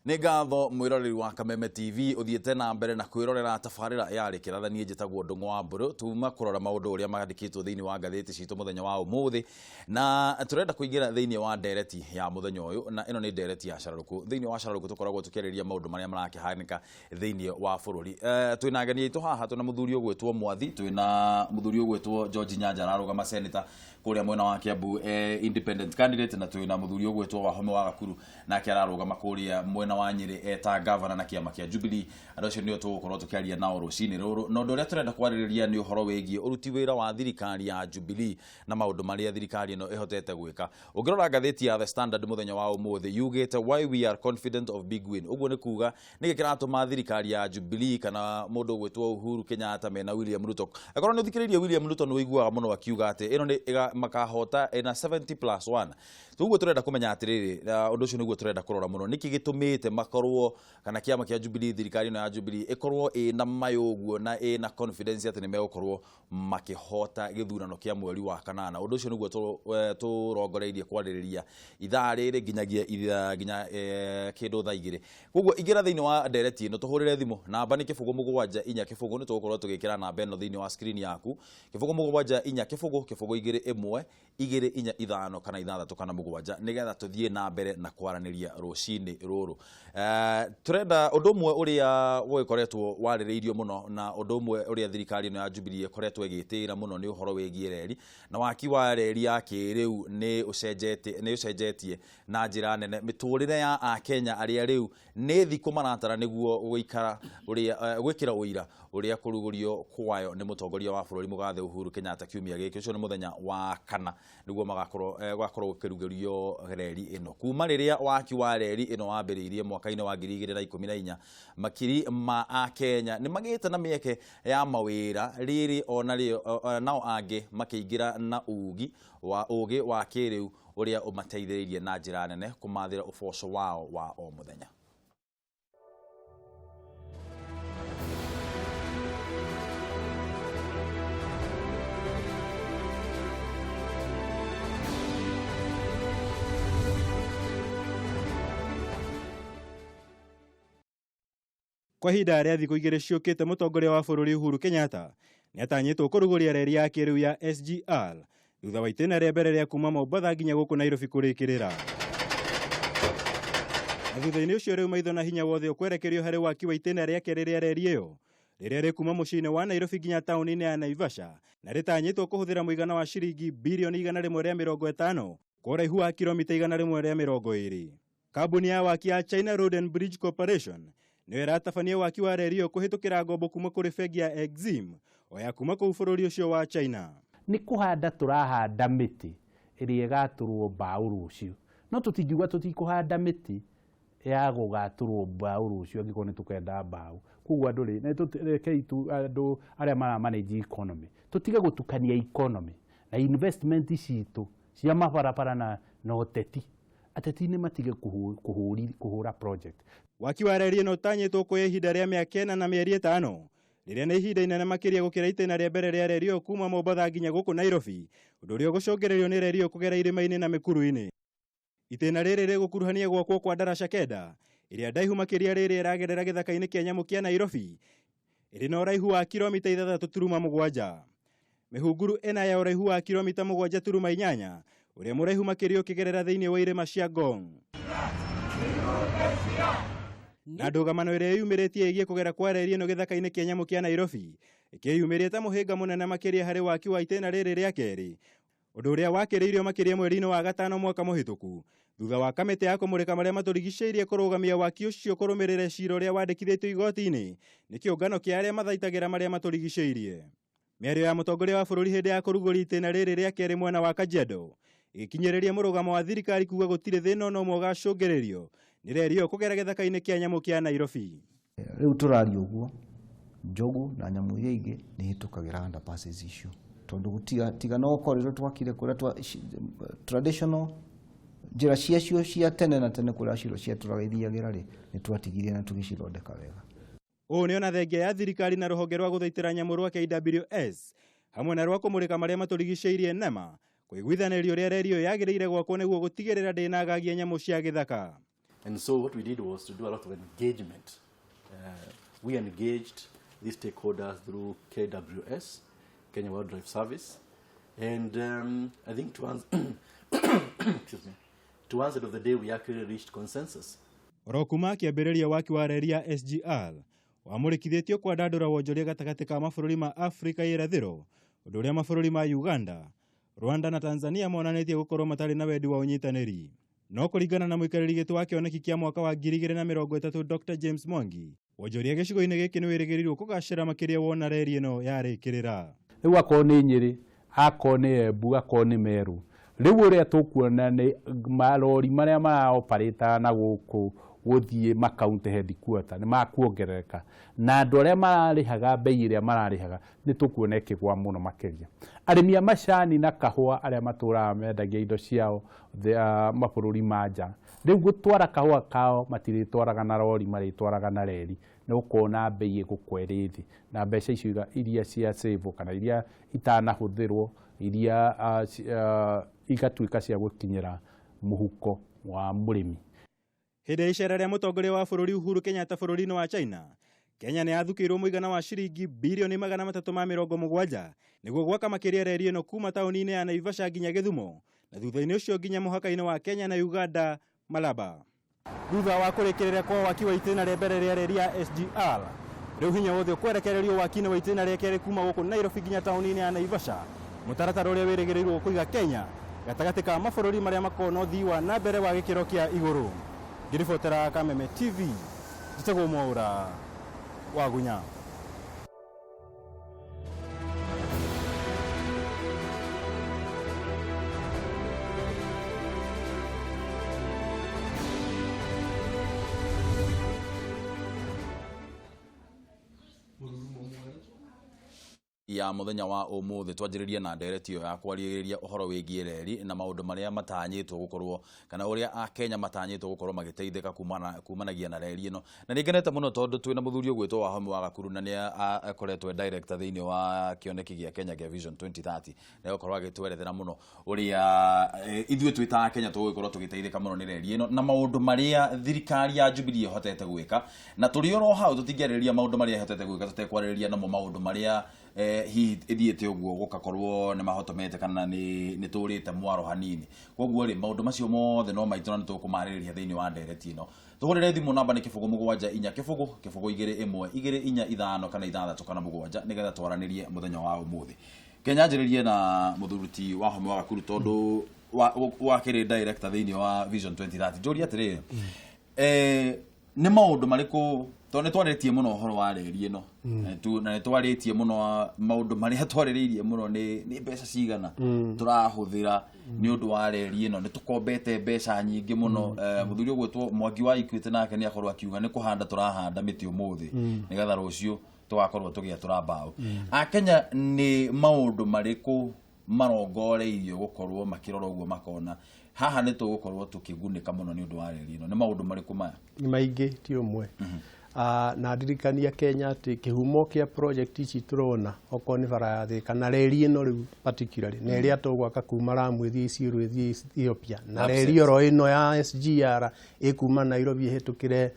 Nĩ ngatho mwĩroreri wa Kameme TV ũthiĩte na mbere na kwĩrorera tabarĩra ya Rĩkĩratha. Niĩ njĩtagwo Ndũng'ũ wa Mbũrũ. Tuma kũrora maũndũ ũrĩa mandĩkĩtwo thĩinĩ wa ngathĩti citũ mũthenya wa ũmũthĩ, na tũrenda kũingĩra thĩinĩ wa ndereti ya mũthenya ũyũ, na ĩno nĩ ndereti ya cararũkũ. Thĩinĩ wa cararũkũ tũkoragwo tũkĩarĩrĩria maũndũ marĩa marakĩhanĩka thĩinĩ wa bũrũri. Twĩna ageni aitũ haha, twĩna mũthuri ũgwĩtwo Mwathi, twĩna mũthuri ũgwĩtwo George Nyanja ararũgama senator kũrĩa mwena wa Kiambu, independent candidate, na twĩna mũthuri ũgwĩtwo Wahome wa Gakuru, nake ararũgama kũrĩa mwena wa Nyĩrĩ eta governor na kĩama kĩa Jubilee. Andũ acio nĩo tũgũkorwo tũkĩaria nao rũcinĩ rũrũ, na ũndũ ũrĩa tũrenda kwarĩrĩria nĩ ũhoro wĩgiĩ ũruti wĩra wa thirikari ya Jubilee na maũndũ marĩa thirikari ĩno ĩhotete gwĩka. Ũngĩrora ngathĩti ya The Standard mũthenya wa ũmũthĩ yugĩte "Why we are confident of big win". Ũguo nĩ kuga nĩkĩ kĩratũma thirikari ya Jubilee kana mũndũ ũgwĩtwo Uhuru Kenyatta mena William Ruto. Akorwo nĩ ũthikĩrĩirie William Ruto, nĩ ũiguaga mũno akiuga atĩ ĩno nĩ makahota ĩna 70 plus 1. Ũguo tũrenda kũmenya atĩrĩrĩ, ũndũ ũcio nĩguo tũrenda kũrora mũno, nĩkĩ gĩtũmĩte makorwo kana kĩama kĩa Jubilee, thirikari ĩno ya Jubilee ĩkorwo ĩna mayũ ũguo na ĩna confidence atĩ nĩ megũkorwo makĩhota gĩthurano kĩa mweri wa kanana. Ũndũ ũcio nĩguo tũrongoreirie kwarĩrĩria ithaa rĩrĩ nginyagia nginya kĩndũ thaa 2. Koguo ingĩra thĩinĩ wa ndereti ĩno, tũhũrĩre thimũ, namba nĩ 074 0. Nĩ tũgũkorwo tũgĩkĩra namba ĩno thĩinĩ wa screen yaku, 074 0 0 2 1 2 4 5 kana 6 kana 7, nĩgetha tũthiĩ na mbere na kwaranĩria rũcinĩ rũrũ. Tũrenda ũndũ ũmwe ũrĩa gũgĩkoretwo warĩrĩirio mũno na ũndũ ũmwe ũrĩa thirikari ĩno ya Jubilee ĩkoretwo ĩgĩtĩĩra mũno nĩ ũhoro wĩgiĩ reri, na waki wa reri ya kĩrĩu nĩ ũcenjetie na njĩra nene mĩtũrĩre ya Akenya arĩa rĩu nĩ thikũ maratara nĩguo gũikara ũrĩa gwĩkĩra ũira ũrĩa kũrugũrio kwayo nĩ mũtongoria wa bũrũri mũgathe Uhuru Kenyatta kiumia gĩkĩ. Ũcio nĩ mũthenya wa kana nĩguo magakorwo gũgakorwo gũkĩrugũrio reri ĩno. Kuma rĩrĩa waki wa reri ĩno wambĩrĩirie mwaka-inĩ wa 2014, makiri ma Akenya nĩ magĩte na mĩeke ya mawĩra rĩrĩ ona rĩo, nao angĩ makĩingĩra na ugi wa ũgĩ wa kĩrĩu ũrĩa ũmateithĩrĩirie na njĩra nene kũmathĩra ũboco wao wa o mũthenya. Kwa ihinda rĩa thikũ 2 ciũkĩte, mũtongoria wa bũrũri Uhuru Kenyatta nĩ atanyĩtwo kũrugũria reri ya kĩrĩu ya SGR thutha wa itĩna rĩa mbere rĩa kuma Mombatha nginya gũkũ Nairobi kũrĩkĩrĩra. Na thutha-inĩ ũcio rĩu maitho na hinya wothe ũkwerekerio harĩ waki wa itĩna rĩa kerĩ rĩa reri ĩyo rĩrĩa rĩkuma mũciĩ-inĩ wa Nairobi nginya taũni-inĩ ya Naivasha, na rĩtanyĩtwo kũhũthĩra mũigana wa ciringi birioni 150 kwa ũraihu wa kilomita 120. Kambuni ya waki ya China Road and Bridge Corporation nĩyo ĩratabania waki wa reri ĩyo kũhĩtũkĩra ngombo kuma kũrĩ bengi ya Exim o ya kuma kũu bũrũri ũcio wa China. Nĩ kũhanda tũrahanda mĩtĩ ĩrĩa ĩgatũrwo mbaũ rũciũ, no tũtingiuga tũtikũhanda mĩtĩ ya gũgatũrwo mbaũ rũciũ angĩkorwo nĩ tũkenda mbaũ. Koguo andũ rĩ, rekei tu andũ arĩa mara manage economy tũtige gũtukania economy na investment citũ cia mabarabara na ũteti. Ateti nĩ matige kũhũra project. Waki wa reri ĩno ũtanyĩtwo kuoya ihinda rĩa mĩaka 4 na mĩeri 5, rĩrĩa nĩ ihinda inene makĩria gũkĩra itĩna rĩa mbere rĩa reri ĩyo kuma Mombatha nginya gũkũ Nairobi, ũndũ ũrĩa ũgũcũngĩrĩrio nĩ reri ĩyo kũgera irĩma-inĩ na mĩkuru-inĩ. Itĩna rĩrĩ rĩgũkuruhania gwakwo kwa ndaraca 9 ĩrĩa ndaihu makĩria rĩrĩa ĩragerera gĩthaka-inĩ kĩa nyamũ kĩa Nairobi, ĩrĩ na ũraihu wa kilomita 6.7, mĩhunguru 4 ya ũraihu wa kilomita 7.8, ũrĩa mũraihu makĩria ũkĩgerera thĩinĩ wa irĩma cia Ngong. Na ndũgamano ĩrĩa yumĩrĩtie ĩgiĩ kũgera kwa reri ĩno gĩthaka-inĩ kĩa nyamũ kĩa Nairobi ĩkĩyumĩria ta mũhĩnga mũnene makĩria harĩ waki wa itĩna rĩrĩ rĩa kerĩ, ũndũ ũrĩa wakĩrĩirio makĩria mweri-inĩ wa gatano mwaka mũhĩtũku thutha wa kamĩtĩ ya kũmũrĩka marĩa matũrigicĩirie kũrũgamia waki ũcio kũrũmĩrĩra cira ũrĩa wandĩkithĩtio igoti-inĩ nĩ kĩũngano kĩa arĩa mathaitagĩra marĩa matũrigicĩirie. Mĩario ya mũtongoria wa bũrũri hĩndĩ ya kũrugũria itĩna rĩrĩ rĩa kerĩ mwena wa Kajiado ĩgĩkinyĩrĩria mũrũgamo wa thirikari kuga gũtirĩ thĩna ona ũmwe ũgacũngĩrĩrio nĩ reri ĩyo kũgera gĩthaka-inĩ kĩa nyamũ kĩa Nairobi. Rĩu tũraria ũguo, njogu na nyamũ iria ingĩ nĩ ihĩtũkagĩra underpasses icio, tondũ gũtiga tiga no corridor twakire kũrĩa twa traditional njĩra ciacio cia tene na tene kũrĩa ciro ciatũraga ithiagĩra rĩ, nĩ twatigirie na tũgĩcithondeka wega. Ũũ nĩ ona thengia ya thirikari na rũhonge rwa gũthaitĩra nyamũ rwa KWS hamwe na rwa kũmũrĩka marĩa matũrigicĩirie NEMA kũiguithanĩrio ũrĩa reri ĩyo yagĩrĩire gwakwo nĩguo gũtigĩrĩra ndĩnagagia nyamũ cia gĩthaka. And so what we did was to do a lot of engagement. We engaged these stakeholders through KWS, Kenya Wildlife Service, and I think towards, excuse me, towards the end of the day we actually reached consensus. Oro kuma kĩambĩrĩria waki wa reri ya SGR wamũrĩkithĩtio kwandandũra wonjoria gatagatĩ ka mabũrũri ma Afrika ya irathĩro, ũndũ ũrĩa mabũrũri ma Uganda, Rwanda na Tanzania monanĩtie gũkorwo matarĩ na wendi wa ũnyitanĩri. No kũringana na mũikarĩri gĩtĩ wa kĩoneki kĩa mwaka wa 2030 Dr. James Mwangi, wonjoria gĩcigo-inĩ gĩkĩ nĩ wĩrĩgĩrĩirwo kũgacĩra makĩria wona reri ĩno yarĩkĩrĩra. Rĩu akorwo nĩ Nyĩrĩ, akorwo nĩ Embu, akorwo nĩ Meru, rĩu ũrĩa tũkuona nĩ marori marĩa maraoparĩta na gũkũ gũthiĩ makaunti headquarter nĩ makuongerereka, na andũ arĩa mararĩhaga bei ĩrĩa mararĩhaga nĩ tũkuona ĩkĩgwa mũno makĩria. Arĩmi a macani na kahũa arĩa matũraga mendagia indo ciao mabũrũri ma nja, rĩu gũtwara kahũa kao matirĩtwaraga na rori, marĩtwaraga na reri, nĩ ũkuona bei ĩgũkwa ĩrĩ thĩ, na mbeca icio iria cia save kana iria itanahũthĩrwo iria igatuĩka cia gũkinyĩra mũhuko wa mũrĩmi. Hĩndĩ ya icera rĩa mũtongoria wa bũrũri Uhuru Kenyatta bũrũri-inĩ wa China, Kenya nĩ yathukĩirwo mũigana wa ciringi birioni 370 nĩguo gwaka makĩria reri ĩno kuma taũni-inĩ ya Naivasha nginya Gĩthumo, na thutha-inĩ ũcio nginya mũhaka-inĩ wa Kenya na Uganda Malaba. Thutha wa kũrĩkĩrĩria kwa waki wa itĩna rĩa mbere rĩa reri ya SGR, rĩu hinya wothe ũkwerekererio waki-inĩ wa itĩna rĩa kerĩ kuma gũkũ Nairobi nginya taũni-inĩ ya Naivasha, mũtaratara ũrĩa wĩrĩgĩrĩirwo kũiga Kenya gatagatĩ ka mabũrũri marĩa makoragwo na ũthii wa na mbere wa gĩkĩro kĩa igũrũ. Ngĩribotera Kameme TV, njĩtagwo Mwaura Wagunya. Ya muthenya wa umuthi twanjiririe na ndereti iyo ya kwarĩrĩria ũhoro wĩgiĩ reri na maũndũ marĩa matanyĩtwo gũkorwo kana ũrĩa akenya matanyĩtwo gũkorwo magĩteithĩka kumanagia na reri ĩno. Na nĩ ngenete mũno tondũ twĩna mũthuri ũgwĩtwo Wahome wa Gakuru na nĩ akoretwo e director thĩinĩ wa kĩoneki gĩa Kenya gĩa Vision 2030, na egũkorwo agĩtwerethera mũno ũrĩa ithuĩ twĩ ta Akenya tũgũgĩkorwo tũgĩteithĩka mũno nĩ reri ĩno na maũndũ marĩa thirikari ya Jubilee ĩhotete gwĩka, na tũrĩ oro hau tũtingĩarĩrĩria maũndũ marĩa ĩhotete gwĩka tũtekwarĩrĩria namo maũndũ marĩa hihi ithiĩte ũguo gũgakorwo nĩ mahotomete kana nĩ tũrĩte mwaro hanini. Koguo rĩ maũndũ macio mothe no maitũ na nĩ tũkũmarĩrĩria thĩinĩ wa ndereti ĩno. Tũhũrĩre thimũ namba nĩ 0 7 4 0 0 2 1 2 4 5 kana 6 kana 7 nĩgetha twaranĩrie mũthenya wa ũmũthĩ. Kenya njĩrĩrie na mũthuri Wahome wa Gakuru tondũ wakĩrĩ director thĩinĩ wa Vision 2030. Njũrie atĩrĩrĩ, nĩ maũndũ marĩkũ tondũ nĩ twarĩtie mũno ũhoro wa reri ĩno, na nĩ twarĩtie mũno maũndũ marĩa twarĩrĩirie mũno nĩ mbeca cigana tũrahũthĩra nĩ ũndũ wa reri ĩno, nĩ tũkombete mbeca nyingĩ mũno. Mũthuri ũgwĩtwo Mwangi wa Equity nake nĩ akorwo akiuga nĩ kũhanda tũrahanda mĩtĩ ũmũthĩ nĩgetha rũciũ tũgakorwo tũgĩatũra mbaũ. Akenya nĩ maũndũ marĩkũ marongoreirio gũkorwo makĩrora ũguo makona haha nĩ tũgũkorwo tũkĩgunĩka mũno nĩ ũndũ wa reri ĩno? Nĩ maũndũ marĩkũ maya? Nĩ maingĩ ti ũmwe. Na ndirikania Kenya atĩ kĩhumo kĩa project ici tũrona okorwo nĩ bara ya Thika na reri ĩno rĩu particularly na ĩrĩa tũgwaka kuma Lamu ĩthiĩ Isiolo ĩthiĩ Ethiopia, na reri oro ĩno ya SGR ĩkuma Nairobi ĩhĩtũkĩre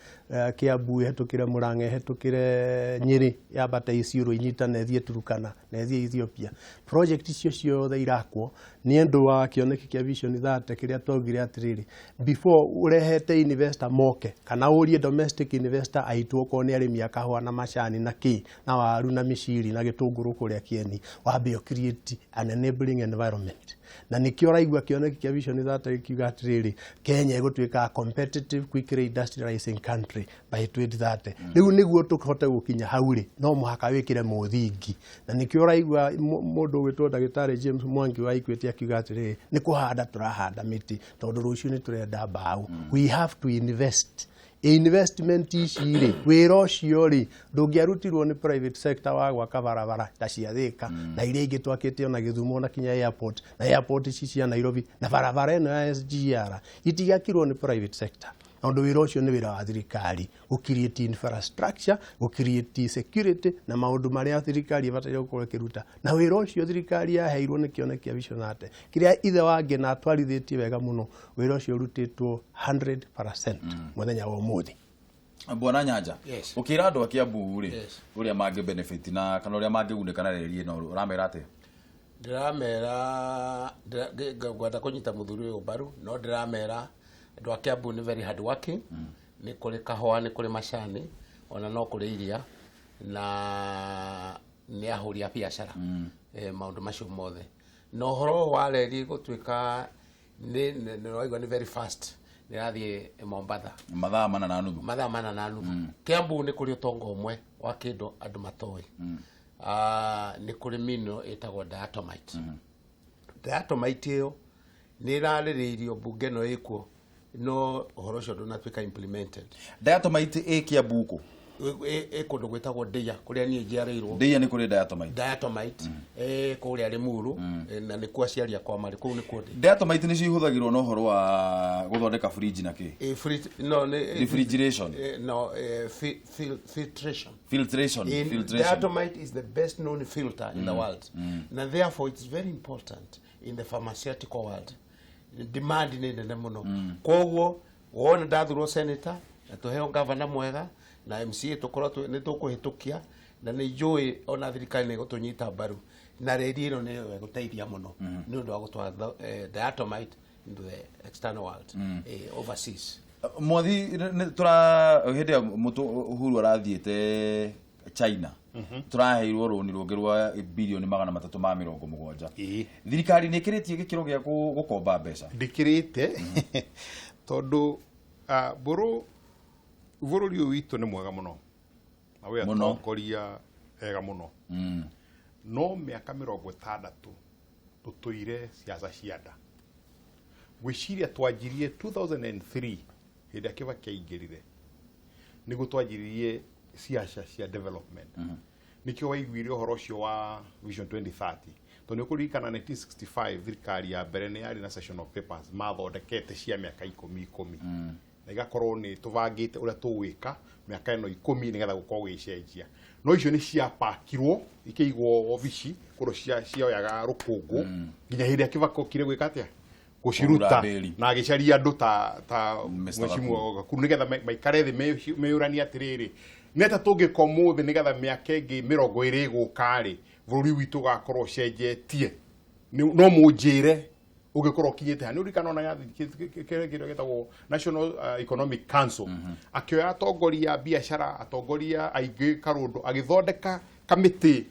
Kiambu ĩhĩtũkĩre Murang'a ĩhĩtũkĩre Nyĩrĩ yambate Isiolo ĩnyitane ĩthiĩ Turkana na ĩthiĩ Ethiopia. Project icio ciothe irakwo nĩ ũndũ wa kĩoneki kĩa Vision 30 kĩrĩa twaugire atĩrĩrĩ, before ũrehete investor moke kana ũrie domestic investor aitũ okorwo nĩ arĩmi a kahũa na macani na kĩ na waru na mĩciri na gĩtũngũrũ kũrĩa Kieni, wambe ũ create an enabling environment. Na nĩkĩo ũraigua kĩoneki kĩa Vision 30 gĩkiuga atĩrĩrĩ, Kenya ĩgũtuĩka competitive quickly industrializing country by 2030. Rĩu nĩguo tũhote gũkinya hau rĩ, no mũhaka wĩkĩre mũthingi. Na nĩkĩo ũraigua mũndũ ũgwĩtwo ndagĩtarĩ James Mwangi wa Equity akiuga atĩrĩrĩ, nĩ kũhanda tũrahanda mĩtĩ tondũ rũciũ nĩ tũrenda mbaũ. We have to invest. Investment ici rĩ, wĩra ũcio rĩ ndũngĩarutirwo nĩ private sector wa gwaka barabara ta cia Thika na iria ingĩ twakĩte ona Gĩthumo na kinya airport na airport ici cia Nairobi na barabara ĩno ya SGR itigakirwo nĩ private sector. Tondũ wĩra ũcio nĩ wĩra wa thirikari gũ create infrastructure, gũ create security na maũndũ marĩa thirikari ĩbataire gũkorwo ĩkĩruta. Na wĩra ũcio thirikari yaheirwo nĩ kĩoneki kĩa Vision 30 kĩrĩa ithe wa na atwarithĩtie wega mũno. Wĩra ũcio ũrutĩtwo 100% mũthenya wa ũmũthĩ. Bwana Nyanja, Yes. ũkĩra andũ a Kiambu rĩ, Yes. ũrĩa mangĩ benefit na kana ũrĩa mangĩgunĩka na reri ĩno, ũramera atĩa? Ndĩramera ngwenda kũnyita mũthuri ũyũ mbaru, no ndĩramera andũ a Kiambu nĩ very hard working. Nĩ kũrĩ kahũa, nĩ kũrĩ macani, ona no kũrĩ iria, na nĩ ahũri a biacara, maũndũ macio mothe. Na ũhoro wa reri gũtuĩka nĩ waigua nĩ very fast, nĩ ĩrathiĩ Mombatha mathaa 4.5. Mathaa 4.5. Kiambu nĩ kũrĩ ũtonga ũmwe wa kĩndũ andũ matoĩ. Nĩ kũrĩ mineral ĩtagwo diatomite. Diatomite ĩyo nĩ ĩrarĩrĩirio mbunge ĩno ĩkuo, no ũhoro ũcio ndũnatuĩka implemented. Diatomite ĩ Kiambu kũ? Ĩ kũndũ gwĩtagwo Ndeia, kũrĩa niĩ njiarĩirwo. Ndeia nĩ kũrĩ diatomite? Diatomite ĩ kũrĩa Limuru, na nĩkuo aciari akwa marĩ, kũu nĩkuo ndĩ. Diatomite nĩcio ihũthagĩrwo na ũhoro wa gũthondeka fridge na kĩ? No, nĩ Refrigeration. No, filtration. Filtration. In Filtration. Diatomite is the best known filter in the world. Na therefore it's very important in the pharmaceutical world. Demand nĩ nene mũno. Koguo wona ndathurwo senator na tũheo governor mwega na MCA, tũkorwo nĩ tũkũhĩtũkia, na nĩ njũĩ ona thirikari nĩ ĩgũtũnyita mbaru, na reri ĩno nĩyo ĩgũteithia mũno nĩ ũndũ wa gũtwara diatomite into the external world, overseas. Mwathi, tũra hĩndĩ ĩrĩa mũtũ Uhuru arathiĩte China, tũraheirwo rũni rũngĩ rwa birioni 370. Thirikari nĩ ĩkĩrĩtie gĩkĩro gĩa gũkomba mbeca? Ndĩkĩrĩte, tondũ mbũrũ bũrũri ũyũ witũ nĩ mwega mũno na wĩ Mũno. atongoria ega mũno, no mĩaka 60 tũtũire ciaca cia nda. Ngwĩciria twanjirie 2003, hĩndĩ ĩrĩa Kibaki aingĩrire, nĩguo twanjiririe ciaca cia development. Nĩkĩo waiguire ũhoro ũcio wa Vision 2030, tondũ nĩ ũkũririkana 1965 thirikari ya mbere nĩ yarĩ na session of papers mathondekete cia mĩaka ikũmi ikũmi, na igakorwo nĩ tũbangĩte ũrĩa tũgwĩka mĩaka ĩno 10 nĩgetha gũkorwo gũgĩcenjia. No icio nĩ ciapakirwo ikĩigwo obici kũndũ cioyaga rũkũngũ nginya hĩndĩ ĩrĩa Kibaki okire gwĩka atĩa, gũciruta. Kũhura mbĩri. Na agĩcaria andũ ta Mr. Mheshimiwa Gakuru nĩgetha maikare thĩ meyũranie atĩrĩrĩ, nĩ atĩa tũngĩka ũmũthĩ nĩgetha mĩaka ĩngĩ 20 ĩgũka rĩ, bũrũri witũ ũgakorwo ũcenjetie. No mũnjĩre ũngĩkorwo ũkinyĩte ha. Nĩ ũririkana ona kĩrĩa gĩtagwo National Economic Council, akĩoya atongoria a biacara, atongoria aingĩ karũndũ, agĩthondeka kamĩtĩ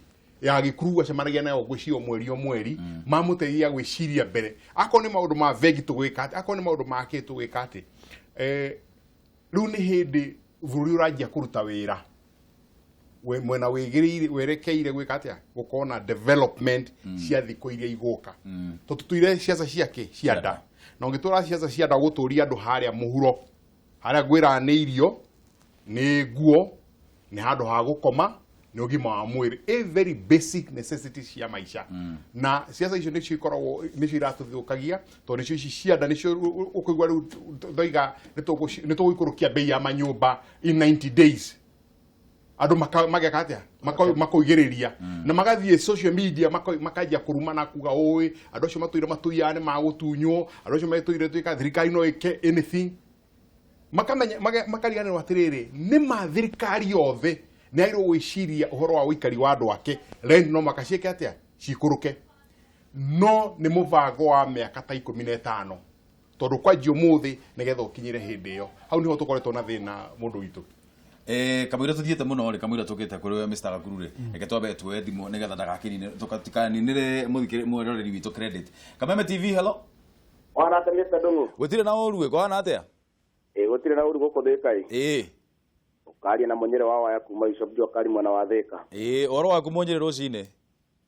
ya gĩkuru acemanagia nayo ngwĩciria o mweri o mweri, mamũteithia gwĩciria mbere, akorwo nĩ maũndũ ma bengi tũgwĩka atĩ, akorwo nĩ maũndũ ma kĩ tũgwĩka atĩ. Rĩu nĩ hĩndĩ bũrũri ũranjia kũruta wĩra mwena wĩgĩrĩire werekeire gwĩka atĩa, gũkorwo na development cia thikũ iria igũka. Tondũ tũtũire ciaca cia kĩ, cia nda, na ũngĩtũra ciaca cia nda gũtũria andũ harĩa mũhuro, harĩa ngwĩraga nĩ irio, nĩ nguo, nĩ handũ ha gũkoma, nĩ ũgima wa mwĩrĩ, a very basic necessities cia maica. Na ciaca icio nĩcio ikoragwo nĩcio iratũthũkagia, tondũ nĩcio ici cia nda, nĩcio ũkũigua rĩu thoiga nĩ tũgũikũrũkia bei ya manyũmba in 90 days. Andũ mageka atĩa? Makoigĩrĩria na magathiĩ social media, makanjia kũrumana kuga ũĩ andũ acio matũire matũiyaga nĩ magũtunywo, andũ acio matũire twĩka thirikari no ĩke anything. Makamenya makariganĩrwo atĩrĩrĩ, nĩ ma thirikari yothe nĩ agĩrĩirwo gwĩciria ũhoro wa ũikari wa andũ ake. Rent no maka ciĩke atĩa, cikũrũke, no nĩ mũbango wa mĩaka ta 15, tondũ kwanjia ũmũthĩ nĩgetha ũkinyĩre hĩndĩ ĩyo. Hau nĩho tũkoretwo na thĩna, mũndũ witũ. Kamũira tuthiĩte mũno rĩ, kamũira tũkĩte kũrĩ we Mr. Gakuru rĩ, reke twambe tuoe thimũ nĩgetha ndagakĩnine, tũtikaninĩre mũthikĩrĩ mwĩroreri witũ credit. Kameme TV, hello. Wana atĩa, Mr. Ndung'u? Gũtirĩ na ũru ĩ, kũhana atĩa? Ĩ, gũtirĩ na ũru gũkũ Thĩka ĩ. Ũkaria na Mũnyĩrĩ wa waya kuma Bishop Jua Kali mwena wa Thĩka. Ĩ, ũhoro waku Mũnyĩrĩ rũcinĩ?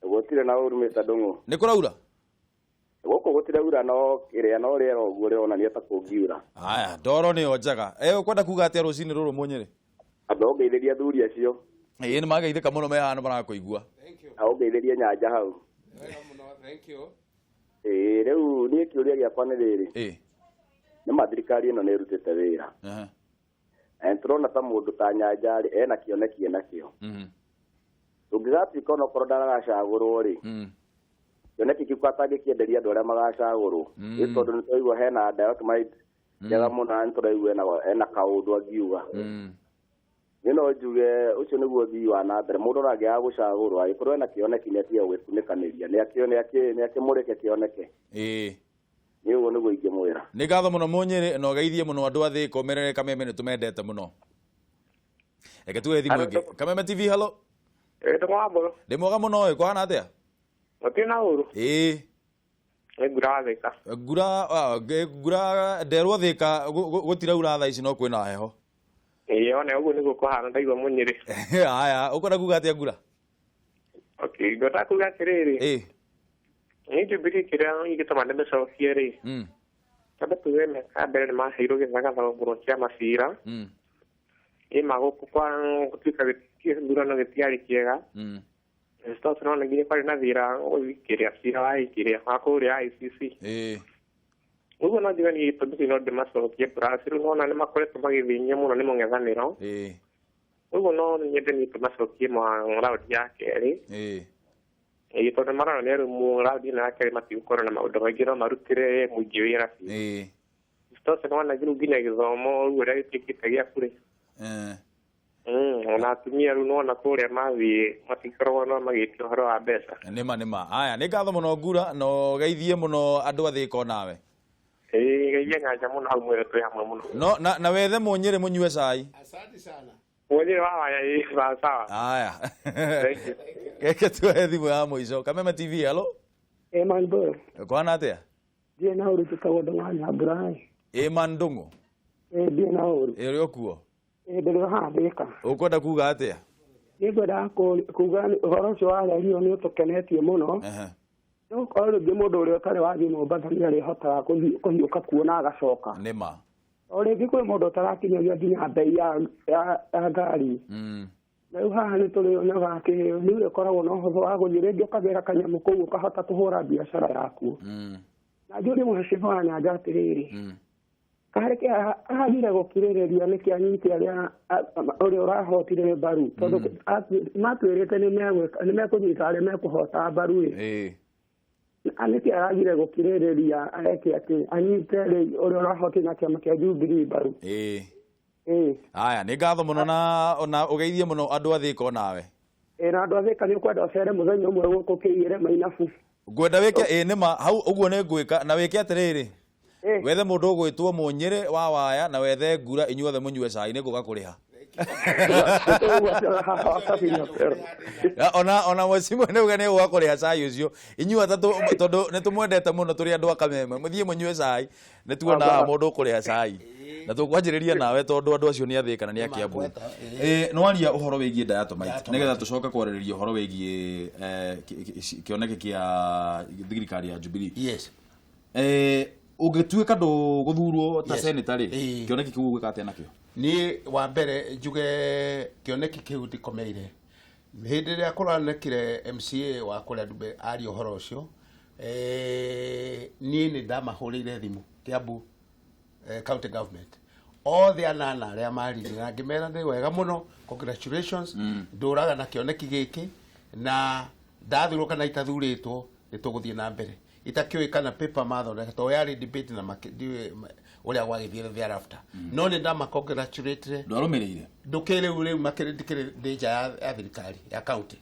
Gũtirĩ na ũru, Mr. Ndung'u. Nĩ kũraura? Gũkũ gũtiraura, no kĩrĩa no rĩera ũguo rĩronania ta kũngiura. Haya, ndoro nĩyo njega. Ũkwenda kuga atĩa rũcinĩ rũrũ, Mũnyĩrĩ? Amba ũngeithĩrie athuri acio. Ĩ, nĩ mageithĩka mũno, me haha nĩ marakũigua. Na ũngeithĩrie Nyanja hau. Wega mũno, thank you. Ĩ, rĩu niĩ kĩũria gĩakwa nĩ rĩrĩ. Nĩ ma thirikari ĩno nĩ ĩrutĩte wĩra. Na nĩtũrona ta mũndũ ta Nyanja rĩ, ena kĩoneki enakĩo. Tũngĩgatuĩka onokorwo ndaragacagũrwo rĩ, kĩoneki kĩu atangĩkĩenderia andũ arĩa magacagũrwo. Nĩ tondũ nĩtũraigua hena diatomite njega mũno na nĩtũraigua ena kaũndũ angiuga. Niĩ no njuge ũcio nĩguo ũthii wa na mbere. Mũndũ ona angĩaga gũcagũrwo angĩkorwo ena kĩoneki nĩ atige gũgĩkunĩkanĩria, nĩ akĩmũrĩke kĩoneke. Nĩ ũguo nĩguo ingĩmwĩra. Nĩ ngatho mũno Mũnyĩrĩ, na ũgeithie mũno andũ a Thĩka, ũmerere Kameme nĩ tũmendete mũno. Reke tuoe thimũ ĩngĩ. Kameme TV, hello. Ndũng'ũ wa Mbũrũ. Ndĩ mwega mũno ĩ, kũhana atĩa? Gũtirĩ na ũru. Nĩ ngura wa Thĩka. Ngura ngura nderwo Thĩka gũtiraura thaa ici no kwĩna heho. Ĩĩ one ũguo nĩguo kũhana ndaigua Mũnyĩrĩ. Haya, ũkwenda kuga atĩa ngura? Okay, ngwenda kuga atĩrĩrĩ. Niĩ Jubilee kĩrĩa ingĩtũma ndĩmĩcokie rĩ, tondũ tuge mĩaka ya mbere nĩ maheirwo gĩthagathago mũno kĩa macira. Ĩ ma gũkũ kwa gũtuĩka gĩthurano gĩtiarĩ kĩega. Stop no nginya kwarĩ na thira kĩrĩa cira wa kĩrĩa wa kũrĩa ICC. Ũguo no njuge niĩ gĩtũmi kĩu no ndĩmacokie plus rĩu nona nĩ makoretwo magĩthĩnio mũno nĩ mũng'ethanĩro. Ũguo no nyende niĩ tũmacokie raundi ya kerĩ. Ĩĩ tondũ maronania rĩu raundi ĩno ya kerĩ matigũkorwo na maũndũ maingĩ no marutĩre mũingĩ wĩra biũ. Isitoshe nĩwona rĩu nginya gĩthomo rĩu ũrĩa gĩtuĩkĩte gĩa bure. Ona atumia rĩu nĩwona kũrĩa mathiĩ matikoragwo no magĩtia ũhoro wa mbeca. Nĩma nĩma. Aya, nĩ ngatho mũno ngura, na ũgeithie mũno andũ a Thĩka onawe. Ĩĩ geithia Nyanja mũno hau mwĩre twĩ hamwe mũno. No na wethe Mũnyĩrĩ mũnyue cai. Asante sana. Mũnyĩrĩ wa waya ĩĩ sawa sawa. Aya. Reke tuoe thimũ ya mũico. Kameme TV, hello. Ĩ Mandũ. Kũhana atĩa? Ndiĩ na ũru njĩtagwo Ndũng'ũ wa Nyambura. Ĩ Mandũng'ũ. Ĩ ndiĩ na ũru. Ĩ ũrĩ o kuo? Ĩ ndĩrĩ o haha Thĩka. Ũkwenda kuga atĩa? Nĩ ngwendaga kuga ũhoro ũcio wa reri ĩyo nĩ ũtũkenetie mũno. Nĩ gũkorwo rĩngĩ mũndũ ũrĩa ũtarĩ wathiĩ Mombasa nĩ arĩhotaga kũhiũka kuo na agacoka. Nĩma. O rĩngĩ kwĩ mũndũ ũtarakinyagia nginya mbei ya ngari. Na rĩu haha nĩ tũrĩonaga atĩ nĩ ũrĩkoragwo na ũhũthũ wa gũthiĩ rĩngĩ ũkagĩra kanyamũ kũu ũkahota kũhũra biacara yaku. Na njũrie mũhecimiwa wa Nyanja atĩrĩrĩ, karĩ kĩ agire gũkirĩrĩria nĩkĩ anyite arĩa ũrĩa ũrahotire mbaru, tondũ matwĩrĩte nĩ mekũnyita arĩa mekũhota mbaru ĩ. Nĩkĩ aragire gũkirĩrĩria eke atĩ anyite ũrĩa ũrahotire na kĩama kĩa Jubilee mbaru? Aya, nĩ ngatho mũno na ũgeithie mũno andũ a Thĩka onawe. Ĩ na andũ a Thĩka nĩ ũkwenda ũcere mũthenya ũmwe gũkũ kĩiyĩre mainabu. Ngwenda wĩke ĩ nĩma hau ũguo nĩ ngwĩka na wĩke atĩrĩrĩ. Wethe mũndũ ũgwĩtwo Mũnyĩrĩ wa waya na wethe ngura inyuothe mũnyue cai nĩ ngũka kũrĩha. Ona mũciĩ nĩ uga nĩ gũka kũrĩha cai ũcio inyuĩ atatũ tondũ nĩ tũmwendete mũno tũrĩ andũ a Kameme mũthiĩ mũnyue cai nĩ tuona mũndũ ũkũrĩha cai na tũkwanjĩrĩria nawe tondũ andũ acio nĩ a Thĩka na nĩ a Kiambu. Nĩwaria ũhoro wĩgiĩ diatomite nĩgetha tũcoke kwarĩrĩria ũhoro wĩgiĩ kĩoneki kĩa thirikari ya Jubilee. Yes. Ũngĩtuĩka ndũgũthurwo ta senator rĩ, kĩoneki kĩu ũgwĩka atĩa nakĩo? Niĩ wa mbere njuge kĩoneki kĩu ndikomeire. Hĩndĩ ĩrĩa kũronekire MCA wa kũrĩa Ndumbe aria ũhoro ũcio, niĩ nĩ ndamahũrĩire thimũ Kiambu county government othe anana arĩa maririe na ngĩmera nĩ wega mũno, congratulations, ndũraga na kĩoneki gĩkĩ na ndathurwo kana itathurĩtwo nĩ tũgũthiĩ na mbere. Itakĩũĩ kana paper mathondeka tondũ yarĩ debate na ũrĩa gwagĩthiire thereafter. No nĩ ndama congratulate. Ndwarũmĩrĩire? Ndũkĩrĩ rĩu makĩrĩ ndikĩrĩ ndĩ nja ya thirikari ya county.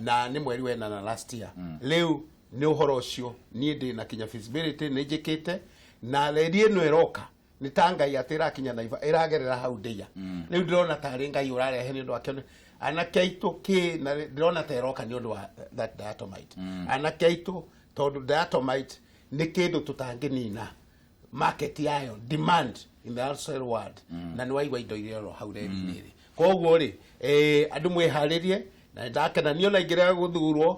Na nĩ mweri wa ĩnana last year. Rĩu nĩ ũhoro ũcio niĩ ndĩ na kinya feasibility nĩ njĩkĩte na reri ĩno ĩroka nĩ ta Ngai atĩ ĩrakinya Naiva ĩragerera hau ndĩia. Rĩu ndĩrona tarĩ Ngai ũrarehe nĩ ũndũ wa kĩone anake aitũ kĩ na ndĩrona ta ĩroka nĩ ũndũ wa that diatomite. Anake aitũ tondũ diatomite nĩ kĩndũ tũtangĩnina market yayo demand in the outside world na nĩ waigua indo iria oro hau reri-inĩ rĩ. Koguo rĩ andũ mwĩharĩrie na ndakena niĩ ona ingĩrega gũthurwo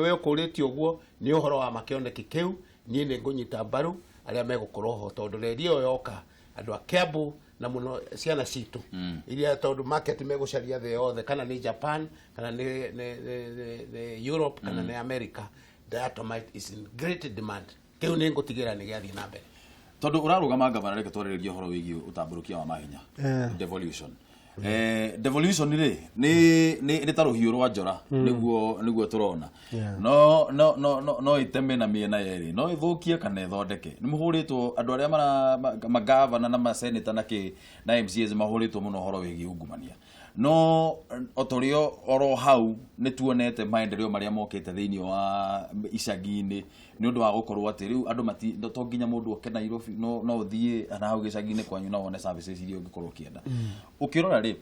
we ũkũrĩtie ũguo nĩ ũhoro wa makĩoneki kĩu niĩ nĩ ngũnyita mbaru arĩa megũkorwo ho tondũ reri ĩyo yoka andũ a Kiambu na mũno ciana citũ iria tondũ market megũcaria thĩ yothe kana nĩ Japan kana nĩ Europe kana nĩ America, diatomite is in great demand. Kĩu nĩ ngũtigĩra nĩ gĩathiĩ na mbere. Tondu urarugama ngavana, reke twarĩrĩrie ũhoro wĩgiĩ ũtambũrũkia wa mahinya, devolution. Devolution rĩ nĩ ta rũhiũ rwa njora, nĩguo tũrona no iteme na mĩena yerĩ, no ĩthũkie kana ĩthondeke. Nĩ mũhũrĩtwo andũ arĩa mara magavana na maseneta na kĩ na MCAs mahũrĩtwo mũno ũhoro wĩgiĩ ungumania, no o torĩa oro hau nĩ tuonete maendeleo marĩa mokĩte thĩinĩ wa icagi-inĩ nĩ ũndũ wa gũkorwo atĩ rĩu andũ mati to nginya mũndũ oke Nairobi, no ũthiĩ na hau gĩcagi-inĩ kwanyu na wone services iria ũngĩkorwo ũkĩenda. Ũkĩrora rĩ,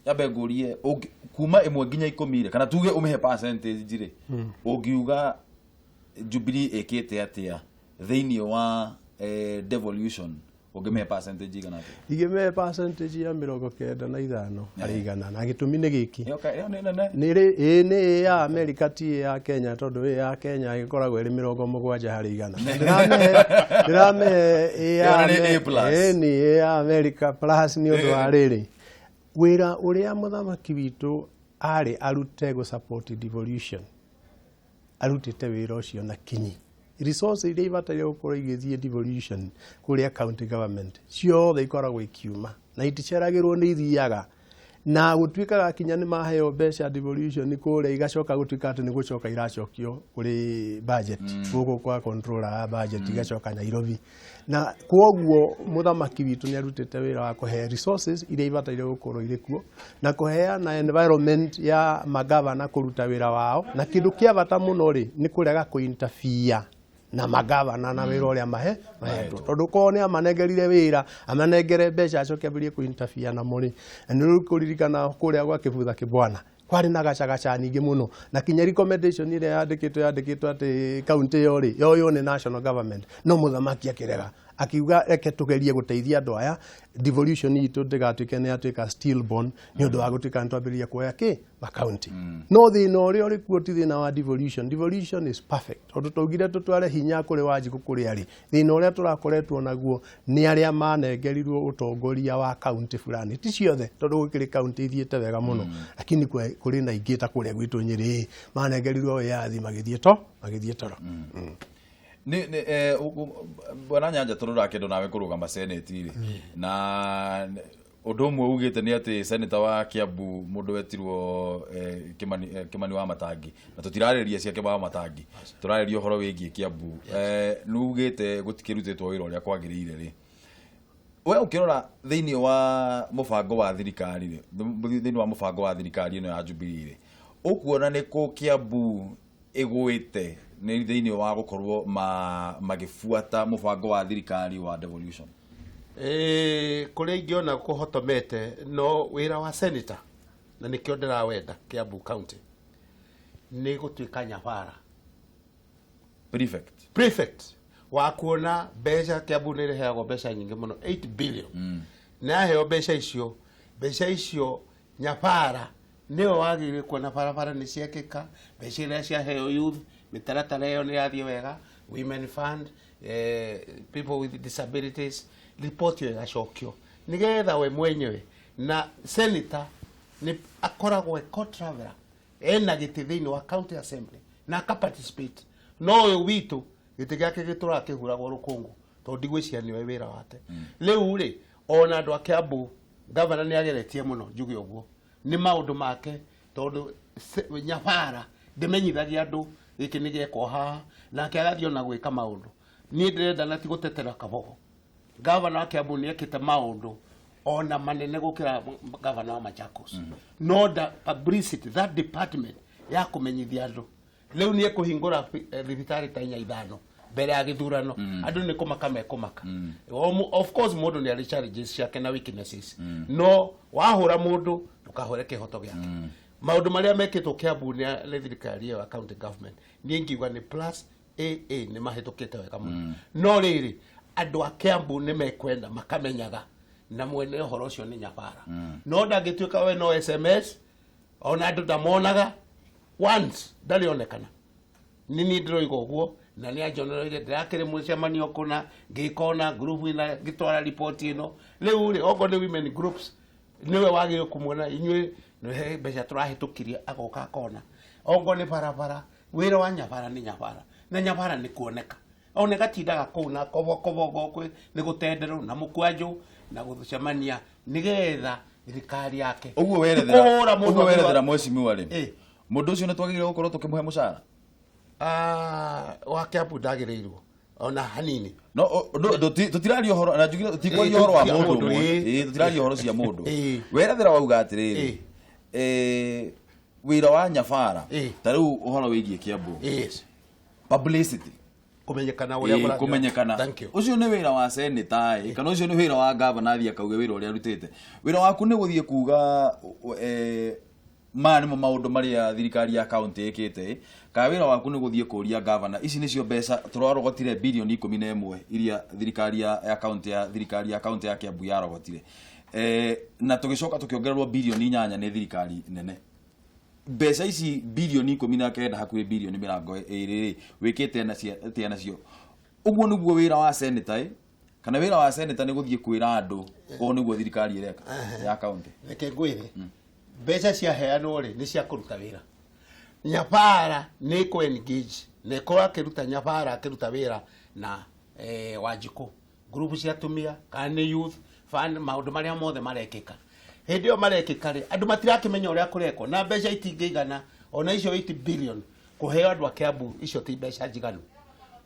nyambe ngũrie, kuma 1 nginya 10 rĩ, kana tuge ũmĩhe percentage rĩ, ũngiuga Jubilee ĩkĩte atĩa thĩinĩ wa devolution? Ũngĩmĩhe percentage igana atĩa? Ingĩmĩhe percentage ya 95 harĩ 100, na gĩtũmi nĩ gĩkĩ. Ĩyo nĩ nene. Nĩ rĩ ĩ nĩ ĩ ya America, ti ĩ ya Kenya, tondũ ĩ ya Kenya ĩkoragwo ĩrĩ 70 harĩ 100. Ndĩramĩhe ĩ ya Ĩyo nĩ A plus. Ĩ nĩ ĩ ya America plus, nĩ ũndũ wa rĩrĩ, wĩra ũrĩa mũthamaki witũ arĩ arute gũ support devolution, arutĩte wĩra ũcio na kinyi. Resource iria ibataire gũkorwo igĩthiĩ devolution kũrĩa county government ciothe ikoragwo ikiuma na iticeragĩrwo, nĩ ithiaga na gũtuĩkaga kinya nĩ maheo mbeca devolution kũrĩa, igacoka gũtuĩka atĩ nĩ gũcoka iracokio kũrĩ budget gũkũ kwa controller ya budget, igacoka Nairobi. Na kwoguo mũthamaki witũ nĩ arutĩte wĩra wa kũhe resources iria ibataire gũkorwo irĩ kuo na kũheana environment ya magavana kũruta wĩra wao, na kĩndũ kĩa bata mũno rĩ, nĩ kũrega kũ-interfere na magavana na wĩra ũrĩa mahetwo, tondũ korwo nĩ amanengerire wĩra, amanengere mbeca, acoke ambĩrĩrie kũ-interfere namo rĩ, na nĩ ũkũririkana kũrĩa gwa Kĩbutha Kĩbwana kwarĩ na gacagaca nyingĩ mũno, na kinya recommendation ĩrĩa yandĩkĩtwo atĩ county ĩyo rĩ yoywo nĩ national government, no mũthamaki akĩrega, akiuga reke tũgerie gũteithia andũ aya, devolution itũ ndĩgatuĩke nĩ yatuĩka stillborn nĩ ũndũ wa gũtuĩka nĩ twambĩrĩria kuoya kĩ makaunti. No thĩna ũrĩa ũrĩ kuo ti thĩna wa devolution. Devolution is perfect, tondũ twaugire tũtware hinya kũrĩ Wanjikũ kũrĩa arĩ. Thĩna ũrĩa tũrakoretwo naguo nĩ arĩa manengerirwo ũtongoria wa kaunti fulani, ti ciothe, tondũ gũkĩrĩ kaunti ithiĩte wega mũno, lakini kũrĩ na ingĩ ta kũrĩa gwitũ Nyĩrĩ manengerirwo wĩyathi magĩthiĩ toro. Nĩ bwana Nyanja, tondũ ũrakĩendwo nawe kũrũgama senate rĩ, na ũndũ ũmwe ugĩte nĩ atĩ senator wa Kiambu mũndũ wetirwo Kimani wa Matangi, na tũtirarĩria ciake wa Matangi, tũrarĩria ũhoro wĩgiĩ Kiambu, nĩ ugĩte gũtikĩrutĩtwo wĩra ũrĩa kwagĩrĩire rĩ, we ũkĩrora thĩinĩ wa mũbango wa thirikari rĩ, thĩinĩ wa mũbango wa thirikari ĩno ya Jubilee rĩ, ũkuona nĩ kũ Kiambu ĩgũĩte nĩ thĩinĩ wa gũkorwo magĩbuata mũbango wa thirikari wa devolution? Kũrĩa ingĩona kũhotomete no wĩra wa senator, na nĩkĩo ndĩrawenda Kiambu County, nĩ gũtuĩka nyabara prefect wa kuona mbeca. Kiambu nĩ ĩrĩheagwo mbeca nyingĩ mũno, 8 billion, na yaheo mbeca icio nyabara nĩwe wagĩrĩire kuona barabara nĩ ciakĩka, mbeca iria ciaheo youth, mĩtaratara ĩyo nĩ yathiĩ wega, women fund, people with disabilities, report ĩyo ĩgacokio nĩgetha we mwenyewe. Na senator nĩ akoragwo e co-traveler, ena gĩtĩ thĩinĩ wa county assembly na aka participate, no ũyũ witũ gĩtĩ gĩake gĩtũraga kĩhuragwo rũkũngũ, tondũ ndigwĩciria nĩwe wĩra wake. Rĩu rĩ, ona andũ a Kiambu, gavana nĩ ageretie mũno, njuge ũguo nĩ maũndũ make, tondũ nyabara ndĩmenyithagia andũ gĩkĩ nĩ gĩekwo haha, nake agathiĩ ona gwĩka maũndũ. Niĩ ndĩrenda na ti gũtetera Kabogo, gavana wa Kiambu nĩ ekĩte maũndũ ona manene gũkĩra gavana wa Machakos, no da publicity, that department ya kũmenyithia andũ. Rĩu nĩ ekũhingũra thibitarĩ ta inya ithano mbere ya gĩthurano, andũ nĩ kũmaka mekũmaka. Of course mũndũ nĩ arĩ challenges ciake na weaknesses, no wahũra mũndũ ndũkahũre kĩhoto gĩake. Maũndũ marĩa mekĩtwo Kiambu nĩ thirikari ĩyo ya county government, niĩ ngiuga nĩ plus aa nĩ mahĩtũkĩte wega mũno, no rĩrĩ, andũ a Kiambu nĩ mekwenda makamenyaga na mwene ũhoro ũcio nĩ nyabara, no ndangĩtuĩka we no SMS, ona andũ ndamonaga once, ndarĩ onekana. Nĩ niĩ ndĩroiga ũguo na nĩ anjonereire, ndĩrakĩrĩ mũcemanio kũna ngĩkona group ĩna ngĩtwara riboti ĩno. Rĩu rĩ, okorwo nĩ women groups, nĩwe wagĩrĩirwo kũmuona, inyuĩ nĩ mbeca tũrahĩtũkirie, agoka akona. Okorwo nĩ barabara, wĩra wa nyabara nĩ nyabara, na nyabara nĩ kuoneka. One gatindaga kũu na kobokobo nĩ gũtenderwo na mũkwanjũ na gũcemania nĩgetha thirikari yake. Ũguo werethera ũguo werethera mheshimiwa rĩ, mũndũ ũcio nĩ twagĩrĩirwo gũkorwo tũkĩmũhe mũcara? Wa Kiambu ndagĩrĩirwo ona hanini. No tũtiraria ũhoro na njugire tũtikwaria ũhoro wa mũndũ ũmwe. Tũtiraria ũhoro cia mũndũ. Werethera wauga atĩrĩrĩ, wĩra wa Nyabara ta rĩu ũhoro wĩgiĩ Kiambu. Yes. Publicity. Kumenyekana ũrĩa kumenyekana. Ũcio nĩ wĩra wa senator kana ũcio nĩ wĩra wa governor athiĩ akauge wĩra ũrĩa arutĩte. Wĩra waku nĩ gũthiĩ kuga maya nĩmo maũndũ marĩa thirikari ya county ĩkĩte, kana wĩra waku nĩ gũthiĩ kũria governor ici nĩcio mbeca tũrarogotire bilioni 11 iria thirikari ya county ya thirikari ya county ya Kiambu yarogotire, na tũgĩcoka tũkĩongererwo bilioni 8 nĩ thirikari nene. Mbeca ici bilioni 19 hakuhĩ bilioni 20 wĩkĩte atĩa nacio? Ũguo nĩguo wĩra wa senator, kana wĩra wa senator nĩ gũthiĩ kwĩra andũ ũũ nĩguo thirikari ĩreka ya county? Reke ngwĩre, mbeca ciaheanwo rĩ nĩ cia kũruta wĩra. Nyabara nĩ kũ engage na ĩkorwo akĩruta Nyabara akĩruta wĩra na Wanjikũ, group cia atumia kana nĩ youth fund, maũndũ marĩa mothe marekĩka. Hĩndĩ ĩyo marekĩka rĩ, andũ matirakĩmenya ũrĩa kũrekwo na mbeca itingĩigana ona icio 8 billion kũheo andũ a Kiambu, icio ti mbeca njiganu.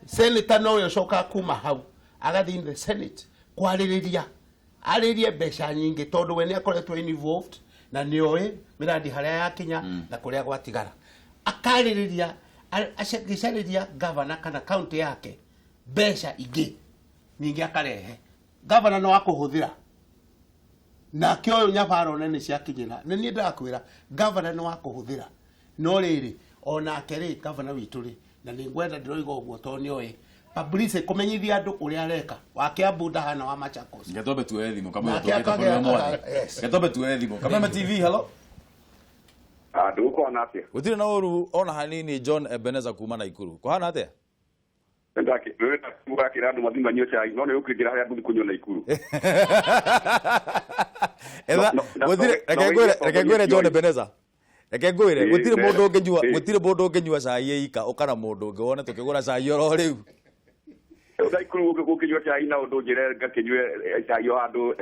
Senator nowe ũcokaga kuma hau agathiĩ in the Senate kwarĩrĩria arĩrie mbeca nyingĩ tondũ we nĩ akoretwo involved na nĩoĩ mĩrandi harĩa yakinya na kũrĩa gwatigara. Akarĩrĩria agĩcarĩria governor kana county yake mbeca ingĩ ningĩ akarehe. Governor no akũhũthĩra nake ũyũ Nyabara one nĩ ciakinyĩra. Nĩ niĩ ndĩrakwĩra governor nĩ wa kũhũthĩra, no rĩrĩ onake rĩ governor witũ rĩ, na nĩ ngwenda ndĩroiga ũguo tondũ nĩoĩ publicity kũmenyithia andũ ũrĩa areka. Wa Kiambu ndahana wa Machakos. Ngetombe tuoe thimũ kamwe tũkĩte kũrĩ mwathi. Ngetombe tuoe thimũ. Kameme TV, hello. Ndũkũhana atĩa? Gũtirĩ na ũru ona hanini. John Ebenezer kuma Naikuru. Kũhana atĩa? Ndakĩra andũ mathiĩ manyue cai, no nĩ ũkĩnjĩra harĩa ngũthiĩ kũnyua Naikuru. Reke ngwĩre John Ebenezer, reke ngwĩre gũtirĩ mũndũ ũngĩnyua, gũtirĩ mũndũ ũngĩnyua cai ĩika ũkana mũndũ ũngĩ wone tũkĩgũra cai oro rĩu. Naikuru gũkĩnyua cai na ũndũ njĩre ngakĩnyue cai o handũ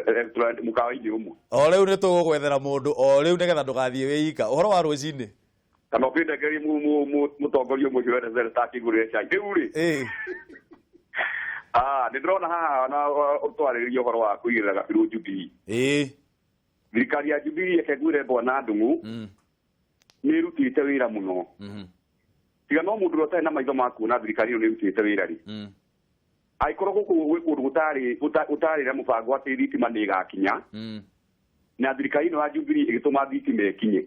restaurant mũkawa-inĩ ũmwe. O rĩu nĩ tũgũgwethera mũndũ o rĩu nĩgetha ndũgathiĩ wĩ ika. Ũhoro wa rũcinĩ kana ũkĩndengerie mũtongoria ũmwe ũcio wendete akĩngũrĩre cai rĩu rĩ. Nĩ ndĩrona haha na ũtwarĩrĩria ũhoro wa kũigĩrĩra gabirũ Jubilee. Thirikari ya Jubilee reke ngwĩre bwana Ndung'u nĩ ĩrutĩte wĩra mũno. Tiga no mũndũ ũrĩa ũtarĩ na maitho ma kuona thirikari ĩno nĩ ĩrutĩte wĩra rĩ, angĩkorwo gũkũ gwĩ kũndũ gũtarĩ na mũbango atĩ thitima nĩ ĩgakinya, na thirikari ĩno ya Jubilee ĩgĩtũma thitima ĩkinye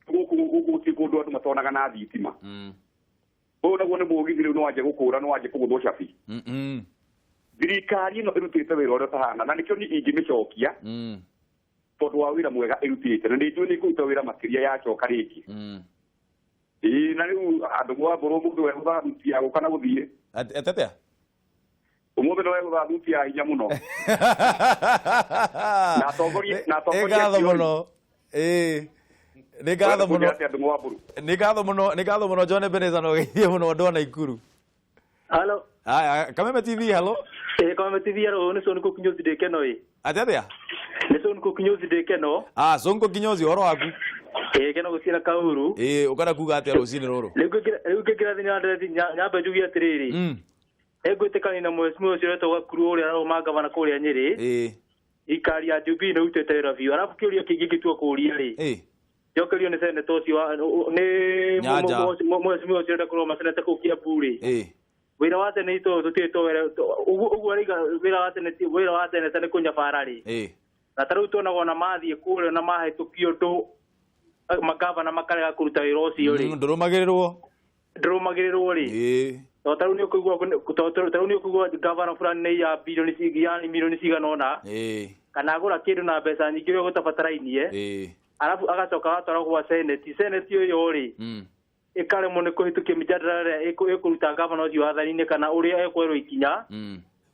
gũkũ gũtirĩ kũndũ andũ matonaga na thitima. Ũyũ naguo nĩ mũgithi rĩu nĩwanjia gũkũra, nĩwanjia kũgũthwo cabi. Thirikari ĩno ĩrutĩte wĩra ũrĩa ũtahana, na nĩkĩo niĩ ingĩmĩcokia tondũ wa wĩra mwega ĩrutĩte, na nĩ njũĩ nĩ ĩkũruta wĩra makĩria yacoka rĩngĩ. Ĩĩ, na rĩu andũ mwambũrwo mũndũ wegũtha thuti ya gũka na gũthiĩ. Atĩa? Ũmũthĩ nĩ wegũtha thuti ya hinya mũno. Na atongoria na atongoria ngatho mũno. Nĩ ngatho mũno. Nĩ ngatho mũno, nĩ ngatho mũno John Ebenezer, no geithie mũno andũ a Naikuru. Hello. Haya, Kameme TV, hello. Kameme TV, hello, nĩ Sonko Kinyozi ndĩ Keno ĩ. Atĩa atĩa? Nĩ Sonko Kinyozi ndĩ Keno. Sonko Kinyozi, ũhoro waku? Keno gũciara kauru. Ũkara kuga atĩa rũcinĩ rũrũ? Rĩu ngĩingĩra thĩinĩ wa nderethi nyambe njuge atĩrĩrĩ. Nĩngwĩtĩkania na mheshimiwa ũcio ũretwo Gakuru ũrĩa ararũma gavana kũrĩa Nyĩrĩ. Thirikari ya Jubilee nĩ ĩrutĩte wĩra biũ. Arabu kĩũria kĩngĩ ingĩtua kũũria rĩ, njokerio nĩ senator ũcio nĩ mheshimiwa ũcio ũrenda kũrũgama seneta kũu Kiambu rĩ, wĩra wa senate ũyũ tũtirĩ twowere ũguo arauga wĩra wa senate, wĩra wa seneta nĩ kũnyabara rĩ, na ta rĩu tuonaga ona mathiĩ kũrĩa na mahĩtũkio ũndũ magavana makarega kũruta wĩra ũcio rĩ, ndũrũmagĩrĩrwo ndũrũmagĩrĩrwo rĩ, tondũ ta rĩu nĩ ũkũigua gavana fulani nĩ ya bilioni yani milioni cigana ũna, kana agũra kĩndũ na mbeca nyingĩ ũrĩa gũtabatarainie, arabu agacoka agatwara gwa senate. Senate ũyũ rĩ ĩkaremwo nĩ kũhĩtũkia mĩjadala ĩrĩa ĩkũruta gavana ũcio wathani-inĩ kana ũrĩa ekwerwo ikinya.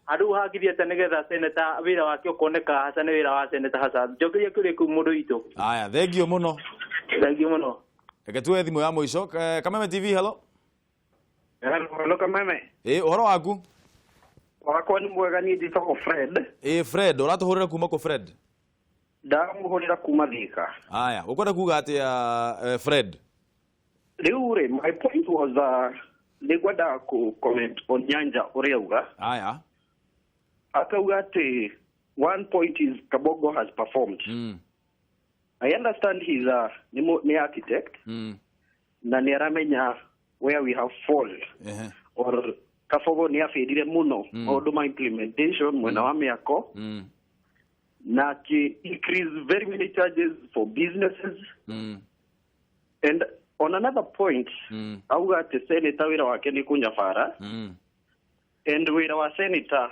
Andũ hangithia atĩa nĩgetha seneta wĩra wake ũkoneka haca nĩ wĩra wa seneta haca. Njokeria kĩũria kĩu mũndũ witũ. Aya, thengio mũno. Thengio mũno. Reke tuoe thimũ ya mũico. Kameme TV, hello. Hello Kameme. Ĩ, ũhoro waku? Wakwa nĩ mwega, niĩ njĩtagwo Fred. Ĩ, Fred, ũratũhũrĩra kuma kũ, Fred? Ndamũhũrĩra kuma Thika. Aya, ũkwenda kuga atĩa, Fred? Rĩu rĩ, my point was nĩ ngwendaga kũ comment on Nyanja ũrĩa auga. Aya. Akauga atĩ one point is Kabogo has performed. I understand he's a nĩ architect na nĩ aramenya where we have fallen or Kabogo nĩ abĩrire mũno maũndũ ma implementation mwena wa mĩako na akĩ increase very many charges for businesses. And on another point, auga atĩ senator wĩra wake nĩ kũnyabara and wĩra wa senator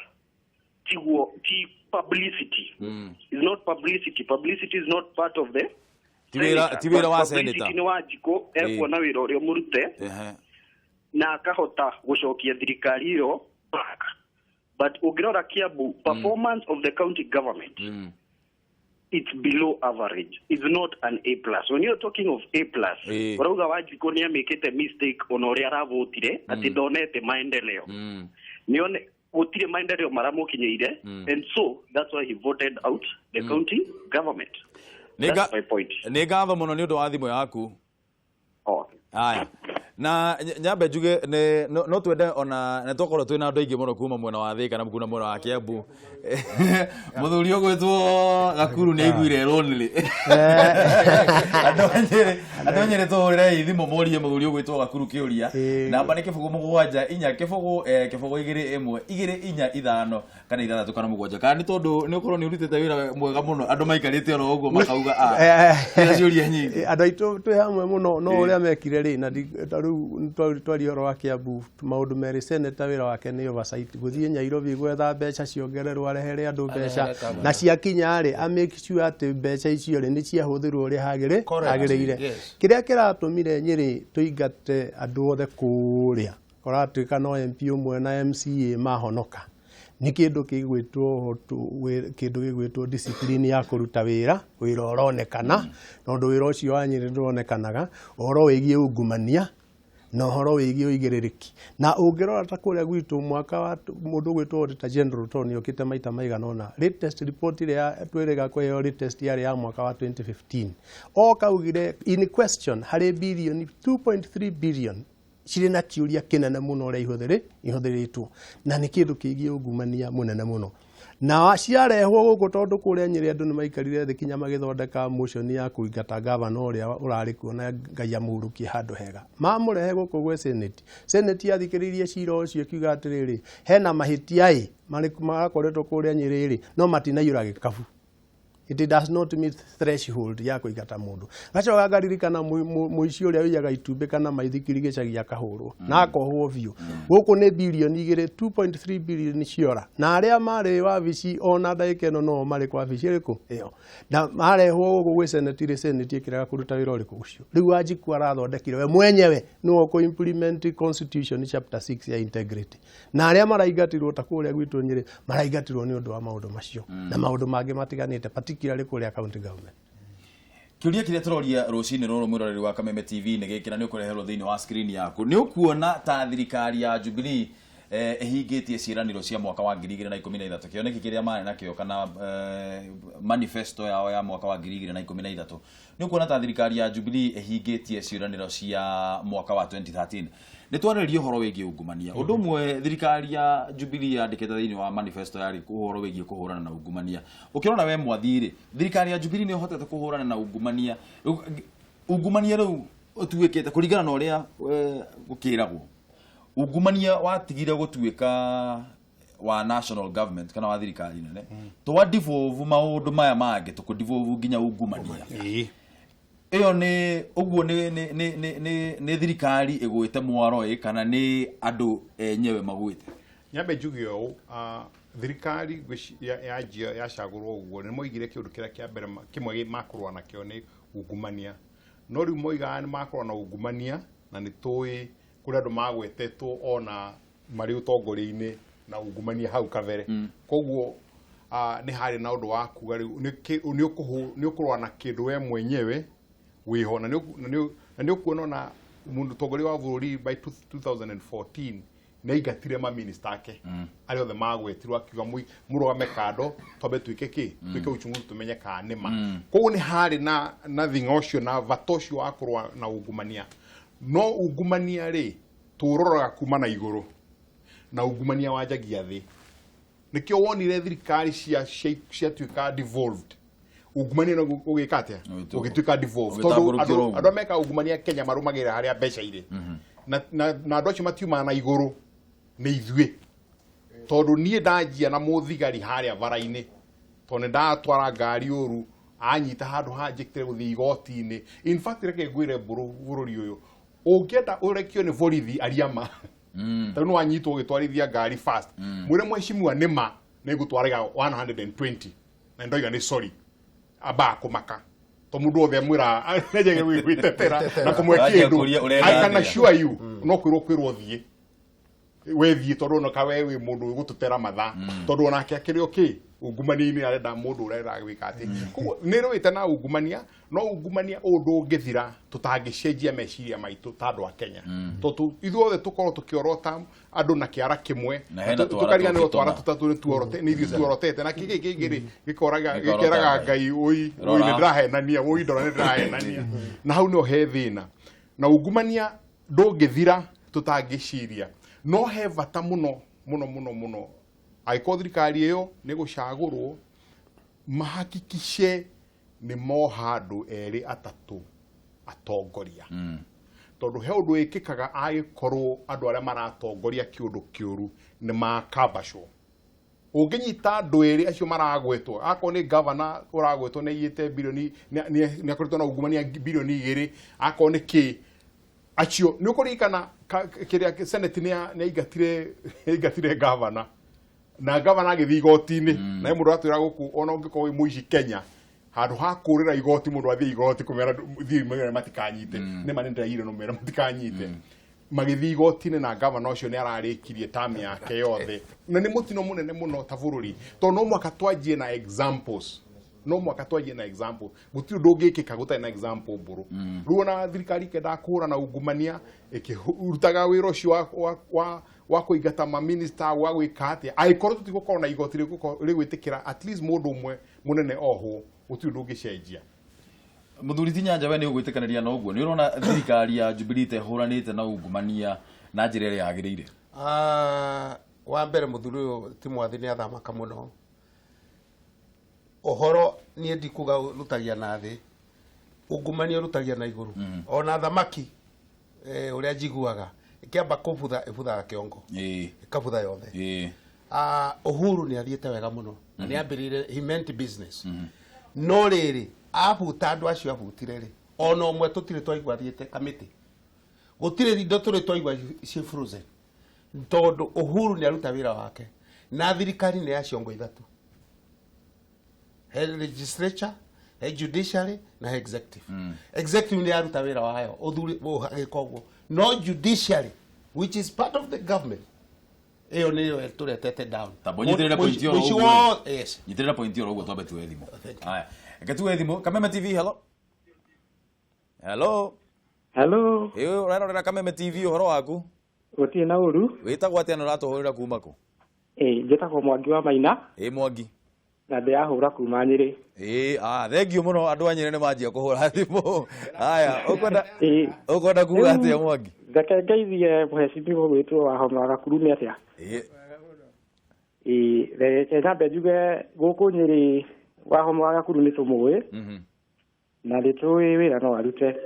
tiguo ti publicity. Is not publicity. Publicity is not part of the Ti wĩra wa senator. Nĩ Wanjikũ ekuona wĩra ũrĩa mũrute na akahota gũcokia thirikari ĩyo back. But ũngĩrora Kiambu, performance of the county government, it's below average. It's not an A plus. When you're talking of A plus, ũrauga Wanjikũ nĩ amĩkĩte mistake ona ũrĩa aravotire atĩ ndonete maendeleo. Nĩone gũtirĩ maendeleo maramũkinyĩire, and so that's why he voted out the county government. That's my point. Nĩ ngatho mũno nĩ ũndũ wa thimũ yaku. Okay. Aya. Na nyambe njuge no twende ona nĩ twakorwo twĩna andũ aingĩ mũno kuma mwena wa Thika na kuma mwena wa Kiambu. Mũthuri ũgwĩtwo Gakuru nĩ aiguire lonely. Andũ a Nyĩrĩ tũhũrĩre thimũ mũrie mũthuri ũgwĩtwo Gakuru kĩũria. Namba nĩ 0 7 4 0 0 2 1 2 4 5 kana 6 kana 7. Kana nĩ tondũ nĩ ũkorwo nĩ ũrutĩte wĩra mwega mũno andũ maikarĩte oro ũguo makauga a ciũria nyingĩ. Andũ aitũ twĩ hamwe mũno no ũrĩa mekire rĩ na rĩu twaria ũhoro wa Kiambu maũndũ merĩ. Senator wĩra wake nĩ oversight, gũthiĩ Nairobi gwetha mbeca ciongererwo arehere andũ mbeca na ciakinya rĩ a make sure atĩ mbeca icio rĩ nĩ ciahũthĩrwo ũrĩa hagĩrĩire. Kĩrĩa kĩratũmire Nyĩrĩ tũingate andũ othe kũrĩa kũratuĩka no MP ũmwe na MCA mahonoka nĩ kĩndũ gĩgwĩtwo discipline ya kũruta wĩra, wĩra ũronekana, tondũ wĩra ũcio wa Nyĩrĩ ndũronekanaga, ũhoro wĩgiĩ ungumania na ũhoro wĩgiĩ ũigĩrĩrĩki. Na ũngĩrora ta kũrĩa gwitũ mwaka wa mũndũ ũgwĩtwo Auditor General tondũ nĩokĩte maita maigana ũna, latest report ĩrĩa twĩrĩga kũheo latest yarĩ ya mwaka wa 2015. Oka augire in question harĩ bilioni 2.3 billion cirĩ na kĩũria kĩnene mũno ũrĩa ihũthĩrĩtwo na nĩ kĩndũ kĩgiĩ ungumania mũnene mũno. Na ciarehwo gũkũ tondũ kũrĩa Nyĩrĩ andũ nĩ maikarire thĩ kinya magĩthondeka motion ya kũingata gavana ũrĩa ũrarĩ kuo na Ngai amũhurukie handũ hega. Mamũrehe gũkũ gwĩ Senate. Senate yathikĩrĩirie cira ũcio ĩkiuga atĩrĩrĩ, hena mahĩtia ĩ marakoretwo kũrĩa Nyĩrĩ rĩ no matinaiyũra gĩkabu. It does not meet threshold ya kũingata mũndũ. Gacoka ngaririkana mũici ũrĩa ũiyaga itumbĩ kana maithikiri gĩcagi akahũrwo na akohwo biũ. Gũkũ nĩ bilioni 2, 2.3 bilioni ciora. Na arĩa marĩ wabici ona ndagĩka ĩno no marĩ kwa wabici ĩrĩkũ ĩyo. Na marehwo gũkũ gwĩ Senate rĩ, Senate ĩkĩrega kũruta wĩra ũrĩkũ ũcio. Rĩu Wanjikũ arathondekire we mwenyewe nĩwe ũkũ implement constitution chapter 6 ya integrity. Na arĩa maraingatirwo ta kũrĩa gwitũ Nyĩrĩ maraingatirwo nĩ ũndũ wa maũndũ macio na maũndũ mangĩ matiganĩte particularly kũrĩa county government. Kĩũria kĩrĩa tũroria rũcinĩ rũrũ mwĩroreri wa Kameme TV nĩ gĩkĩ na nĩ ũkũreherwo thĩinĩ wa screen yaku. Nĩ ũkuona ta thirikari ya Jubilee ĩhingĩtie ciĩranĩro cia mwaka wa 2013 kĩoneki kĩrĩa marĩ nakĩo kana manifesto yao ya mwaka wa 2013. Nĩ ũkuona ta thirikari ya Jubilee ĩhingĩtie ciĩranĩro cia mwaka wa 2013. Nĩ twarĩrĩria ũhoro wĩgiĩ ungumania. Ũndũ ũmwe thirikari ya Jubilee yandĩkĩte thĩinĩ wa manifesto yarĩ ũhoro wĩgiĩ kũhũrana na ungumania. Ũkĩrora we mwathiri, thirikari ya Jubilee nĩ ĩhotete kũhũrana na ungumania. Ungumania rĩu ũtuĩkĩte kũringana na ũrĩa gũkĩragwo. Ungumania watigire gũtuĩka wa national government kana wa thirikari nene. Twa devolve maũndũ maya mangĩ tũkũ devolve nginya ungumania. Ĩyo nĩ ũguo nĩ thirikari ĩgwĩte mwaro ĩ kana nĩ andũ enyewe magwĩte. Nyambe njuge ũũ, thirikari yanjia yacagũrwo ũguo nĩ moigire kĩũndũ kĩrĩa kĩa mbere kĩmwe makũrũa nakĩo nĩ ungumania. No rĩu moigaga nĩ makũrũa na ungumania na nĩ tũĩ kũrĩ andũ magwetetwo ona marĩ ũtongoria-inĩ na ungumania hau kabere. Koguo nĩ harĩ na ũndũ wa kuga rĩu nĩ ũkũrũa na kĩndũ we mwenyewe wĩho na nĩ ũkuona ona Mũtongoria wa bũrũri by 2014 nĩ aingatire maminista ake arĩa othe magwetirwo, akiuga mũrũgame kando twambe twĩke kĩ, twĩke uchunguzi tũmenye kana nĩ ma. Koguo nĩ harĩ na thing'a ũcio na bata ũcio wa kũrũa na ungumania. No ungumania rĩ, tũũroraga kuma na igũrũ, na ungumania wanjagia thĩ. Nĩkĩo wonire thirikari ciatuĩka devolved, ungumania no ũgĩka atĩa, ũgĩtuĩka devolved, tondũ andũ arĩa mekaga ungumania Kenya marũmagĩrĩra harĩa mbeca irĩ, na andũ acio matiumaga na igũrũ, nĩ ithuĩ. Tondũ niĩ ndanjia na mũthigari harĩa bara-inĩ, tondũ nĩ ndatwara ngari ũru, anyita handũ hanjĩkĩre gũthiĩ igoti-inĩ. In fact, reke ngwĩre bũrũri ũyũ, ũngĩenda ũrekio nĩ borithi aria ma, tondũ nĩ wanyitwo ũgĩtwarithia ngari fast, mwĩre mheshimiwa nĩ ma nĩ ngũtwaraga 120 na ndoiga nĩ sorry, ambaga kũmaka to mũndũ othe amwĩra nĩnjage gwĩtetera na kũmwe kĩndũ. I can assure you, no kwĩrwo kwĩrwo thiĩ wethiĩ, tondũ ona ka we wĩ mũndũ ũgũtũtera mathaa, tondũ onake akĩrĩ o kĩ ungumania-inĩ, arenda mũndũ ũrenda gwĩka atĩ. Koguo nĩ rũĩte na ungumania, no ungumania ũyũ ndũngĩthira tũtangĩcenjia meciria maitũ ta andũ a Kenya. Tondũ ithuothe tũkorwo tũkĩorota andũ na kĩara kĩmwe, tũkariganĩrwo twara tũtatũ nĩ ithuĩ tuorotete, na kĩngĩ kĩngĩ rĩ gĩkoraga gĩkeraga Ngai ũi ũi nĩ ndĩrahenania, ũi ndora nĩ ndĩrahenania. Na hau nĩho he thĩna. Na ungumania ndũngĩthira tũtangĩciria. No he bata mũno mũno mũno mũno angĩkorwo thirikari ĩyo nĩ gũcagũrwo, mahakikishe nĩ moha andũ erĩ atatũ atongoria. Tondũ he ũndũ wĩkĩkaga angĩkorwo andũ arĩa maratongoria kĩũndũ kĩũru nĩ makambacwo. Ũngĩnyita andũ erĩ acio maragwetwo, akorwo nĩ gavana ũragwetwo nĩ aiyĩte bilioni, nĩ akoretwo na ungumania bilioni 2, akorwo nĩ kĩ acio nĩ ũkũririkana kĩrĩa Senate nĩ aingatire gavana, na gavana agĩthiĩ igoti-inĩ. Na he mũndũ aratwĩra gũkũ ona ũngĩkorwo wĩ mũici Kenya, handũ ha kũrĩra igoti mũndũ athiĩ igoti kũmera thiĩ mera matikanyite, nĩ ma nĩ ndĩraiyire no mera matikanyite. Magĩthiĩ igoti-inĩ na gavana ũcio nĩ ararĩkirie term yake yothe. Na nĩ mũtino mũnene mũno ta bũrũri, tondũ no mũhaka twanjie na examples. No mũhaka twanjie na example. Gũtirĩ ũndũ ũngĩkĩka gũtarĩ na example mbũrũ. Rĩu ona thirikari ĩkĩendaga kũhũra na ungumania, ĩkĩrutaga wĩra ũcio wa kũingata maminista, wa gwĩka atĩa, angĩkorwo tũtigũkorwo na igoti rĩgwĩtĩkĩra at least mũndũ ũmwe mũnene ohwo, gũtirĩ ũndũ ũngĩcenjia. Mũthuri ti Nyanja, we nĩ ũgwĩtĩkanĩria na ũguo? Nĩ ũrona thirikari ya Jubilee ĩhũranĩte na ungumania na njĩra ĩrĩa yagĩrĩire? Wa mbere mũthuri ũyũ ti mwathi nĩ athamaka mũno. Ũhoro niĩ ndikuga rutagia na thĩ, ungumania rutagia na igũrũ. Ona thamaki ũrĩa njiguaga ĩkĩamba kũbutha ĩbuthaga kĩongo, ĩkabutha yothe. Uhuru nĩ athiĩte wega mũno, na nĩ ambĩrĩire, he meant business. No rĩrĩ abuta andũ acio abutire rĩ, ona ũmwe tũtirĩ twaigua athiĩte kamĩtĩ, gũtirĩ indo tũrĩ twaigua ciĩ frozen, tondũ Uhuru nĩ aruta wĩra wake. Na thirikari nĩ ya ciongo ithatũ, he legislature, he judiciary na he executive. Executive nĩ yaruta wĩra wayo, ũthuri agĩka ũguo. No judiciary, which is part of the government, ĩyo nĩyo tũretete down. Tabo nyitĩrĩra point ĩyo ũguo. Yes. Nyitĩrĩra point ĩyo ũguo twambe tuoe thimũ. Haya. Reke tuoe thimũ. Kameme TV, hello. Hello. Hello. Ĩĩ ũrarorera Kameme TV, ũhoro waku? Gũtirĩ na ũru. Wĩtagwo atĩa na ũratũhũrĩra kuma kũ? Ĩĩ njĩtagwo Mwangi wa Maina. Ĩĩ Mwangi. Na ndĩrahũra kuma Nyĩrĩ. Ĩĩ, thengiũ mũno andũ a Nyĩrĩ nĩ manjia kũhũra thimũ. Haya, ũkwenda kuga atĩa Mwangi? Reke ngeithie mũhecimiwa ũgwĩtwo Wahoma wa Gakuru nĩ atĩa? Ĩĩ. Ĩĩ, reke nyambe njuge gũkũ Nyĩrĩ Wahoma wa Gakuru nĩ tũmũĩ, na nĩ tũĩ wĩra no arute.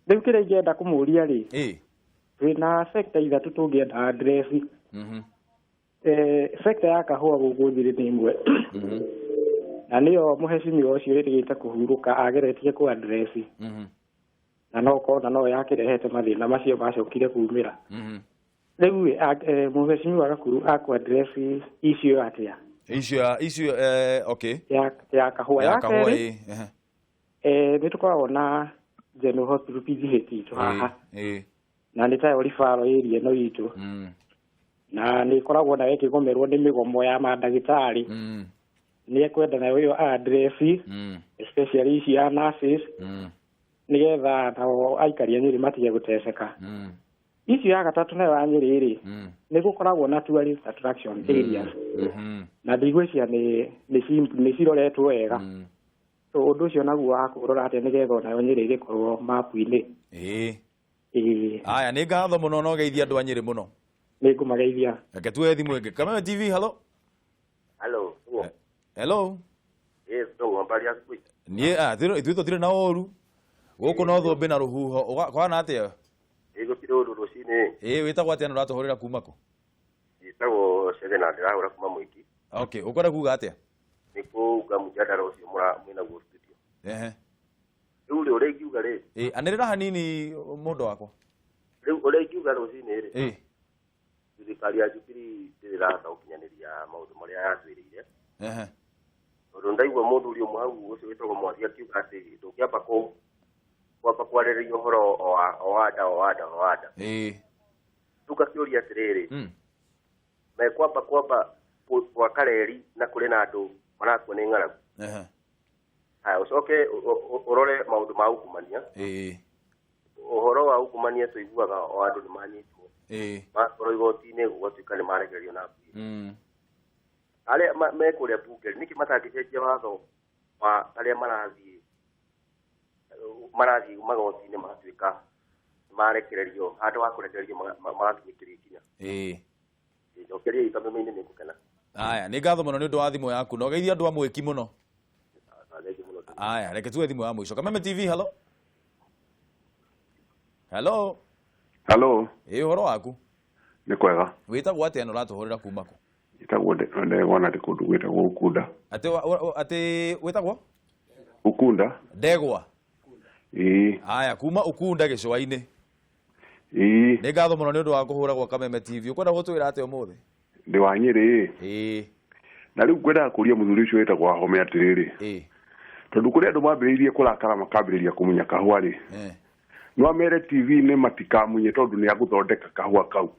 Rĩu kĩrĩa ingĩenda kũmũria rĩ, twĩna sector ithatũ tũngĩenda address. Sector ya kahũa gũkũ Nyĩrĩ nĩ ĩmwe, na nĩyo mũhecimiwa ũcio wĩrĩgĩte kũhurũka ageretie kũ address, na no kona no yakĩrehete mathĩna macio macokire kumĩra. Rĩu mũhecimiwa Gakuru akũ address icio atĩa? Icio okay, ya kahũa. Ya kerĩ nĩ tũkoragwo na General Hospital PGH itũ haha, na nĩ tayo referral area ĩno itũ, na nĩ ĩkoragwo nayo ĩkĩgomerwo nĩ mĩgomo ya mandagĩtarĩ. Nĩ ekwenda nayo ĩyo address, especially ici ya nurses. Nĩgetha nao aikari a Nyĩrĩ matige gũteceka. Icio ya gatatũ nayo ya Nyĩrĩ rĩ, nĩ gũkoragwo na tourist attraction areas. Na ndigwĩciria nĩ ciroretwo wega. So ũndũ ũcio naguo wa kũrora atĩa nĩgetha onayo Nyĩrĩ ĩgĩkorwo mapu-inĩ. Ĩĩ. Aya, nĩ ngatho mũno na ũgeithia andũ a Nyĩrĩ mũno. Nĩ ngũmageithia. Reke tuoe thimũ ĩngĩ. Kameme TV, hello. Hello. Hello. Yes, ndũng'ũ mbari yaku. Niĩ ithuĩ tũtirĩ na ũru. Gũkũ no thũmbĩ na rũhuho. Kwana atĩa? Ĩ gũtirĩ ũru rũcinĩ. Ĩ wĩtagwo atĩa na ũratũhũrĩra kuma kũ? Njĩtagwo Chege na ndĩrahũra kuma Mwiki. Okay, ũkwenda kuga atĩa? Nĩ kũuga mũjadara ũcio mwĩnaguo studio. Ehe. Rĩu rĩ ũrĩa ingiuga rĩ? Ĩ anĩrĩra hanini mũndũ wakwa. Rĩu ũrĩa ingiuga rũcinĩ rĩ? Ĩ. Thirikari ya Jubilee ndĩrĩ ĩrahota gũkinyanĩria maũndũ marĩa yatwĩrĩire. Ehe. Tondũ ndaigua mũthuri ũmwe hau ũcio wĩtagwo Mwathi akiuga atĩ ndũngĩamba kwamba kwarĩrĩria ũhoro o anda o anda o anda. Ĩ. Rĩu ngakĩũria atĩrĩrĩ, mekwamba kwamba gwaka reri na kũrĩ na andũ marakua nĩ ng'aragu. Ehe. Haya, ũcoke ũrore maũndũ ma ungumania. Ĩ. Ũhoro wa ungumania tũiguaga o andũ nĩ manyitwo. Ĩ. Makorwo igoti-inĩ gũgatuĩka nĩ marekererio na mbia. Arĩa me kũrĩa bunge nĩkĩ matangĩcenjia watho wa arĩa marathiĩ magoti-inĩ magatuĩka marekererio handũ ha kũrekererio magakinyĩkĩrio ikinya. Ĩ. Njokeria ikameme-inĩ nĩ ngũkena. Aya, nĩ ngatho mũno nĩ ũndũ wa thimũ yaku na ũgeithie andũ a Mwĩki mũno. Aya, reke tuoe thimũ ya mũico. Kameme TV, hello. Hello. Hello. Ĩ ũhoro waku? Nĩ kwega. Wĩtagwo atĩa na ũratũhũrĩra kuma kũ? Njĩtagwo Ndegwa na ndĩ kũndũ gwĩtagwo Ukunda. Atĩ wĩtagwo? Ukunda. Ndegwa. Ĩĩ. Aya, kuma Ukunda gĩcũa-inĩ. Ĩĩ. Nĩ ngatho mũno nĩ ũndũ wa kũhũra gwa Kameme TV. Ũkwenda gũtwĩra atĩa ũmũthĩ? Ndĩ wa Nyĩrĩ. Ĩĩ. Na rĩu ngwendaga kũria mũthuri ũcio wĩtagwo Wahome atĩrĩrĩ. Ĩĩ. Tondũ kũrĩ andũ mambĩrĩirie kũrakara makambĩrĩria kũmunya kahũa rĩ. No amere TV-inĩ matikamunye tondũ nĩ agũthondeka kahũa kau.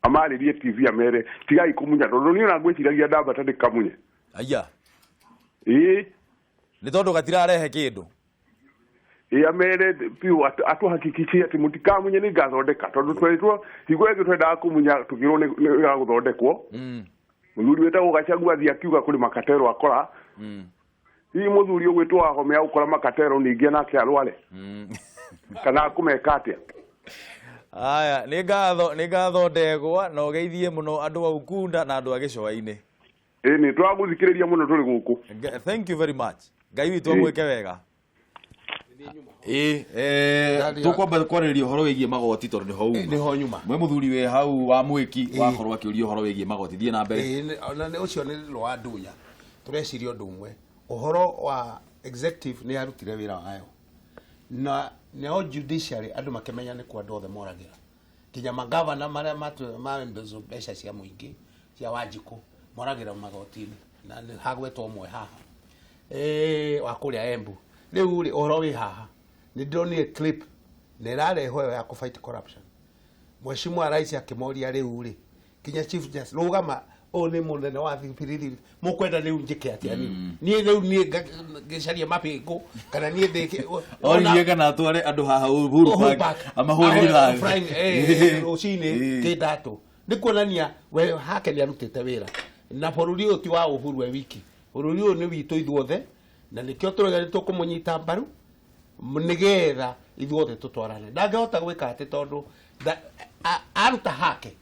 Amarĩrie TV amere tigai kũmunya tondũ niĩ ona ngwĩciragia ndambata ndĩkamunye. Aya. Ĩĩ. Nĩ tondũ gatirarehe kĩndũ. Ĩĩ amere biũ atũhakikishie atĩ mũtikamunye nĩ ngathondeka tondũ twerirwo hingo ĩngĩ twendaga kũmunya tũkĩrwo nĩ gagũthondekwo. Mũthuri wĩtagwo Gachagua athiĩ akiuga kũrĩ makatero akora. Hihi mũthuri ũgwĩtwo Wahome agũkora makatero ningĩ nake arware. Kana akũmeka atĩa? Aya, nĩ ngatho Ndegwa na ũgeithie mũno andũ a Ukunda na andũ a gĩcũa-inĩ. Ĩĩ nĩ tũragũthikĩrĩria mũno tũrĩ gũkũ. Thank you very much. Ngai witũ amwĩke wega. Ĩĩ, tũkwamba kwarĩrĩria ũhoro wĩgiĩ magoti tondũ nĩho uma. Nĩho nyuma. Mwe mũthuri wĩ hau wa Mwĩki wakorwo akĩũria ũhoro wĩgiĩ magoti. Thiĩ na mbere. Ĩĩ, na ũcio nĩ Lwa Ndunya. Tũreciria ũndũ ũmwe. Ũhoro wa executive nĩ yarutire wĩra wayo. Na nao judiciary andũ makĩmenya nĩ kwa andũ othe moragĩra. Kinya magavana marĩa ma mbeca cia mũingĩ cia Wanjikũ moragĩra magoti-inĩ. Na nĩ hagwetwo ũmwe haha. Wa kũrĩa Embu. Rĩu rĩ ũhoro wĩ haha. Nĩ ndĩronire clip na ĩrarehwo ĩyo ya kũ fight corruption. Mheshimiwa Rais akĩmoria rĩu rĩ kinya Chief Justice rũgama ũyũ nĩ mũnene wa thibiriri mũkwenda rĩu njĩke atĩa niĩ? Niĩ rĩu niĩ ngĩcaria mabĩngũ kana niĩ ndĩke Oririe kana atware andũ haha Uhuru Park amahũrĩre irathi. Rũcinĩ kĩndatũ. Nĩ kuonania we hake nĩ arutĩte wĩra. Na bũrũri ũyũ ti wa Uhuru we wiki. Bũrũri ũyũ nĩ witũ ithuothe na nĩkĩo tũrauga nĩ tũkũmũnyita mbaru nĩgetha ithuothe tũtwarane. Ndangĩhota gwĩka atĩ tondũ aruta hake.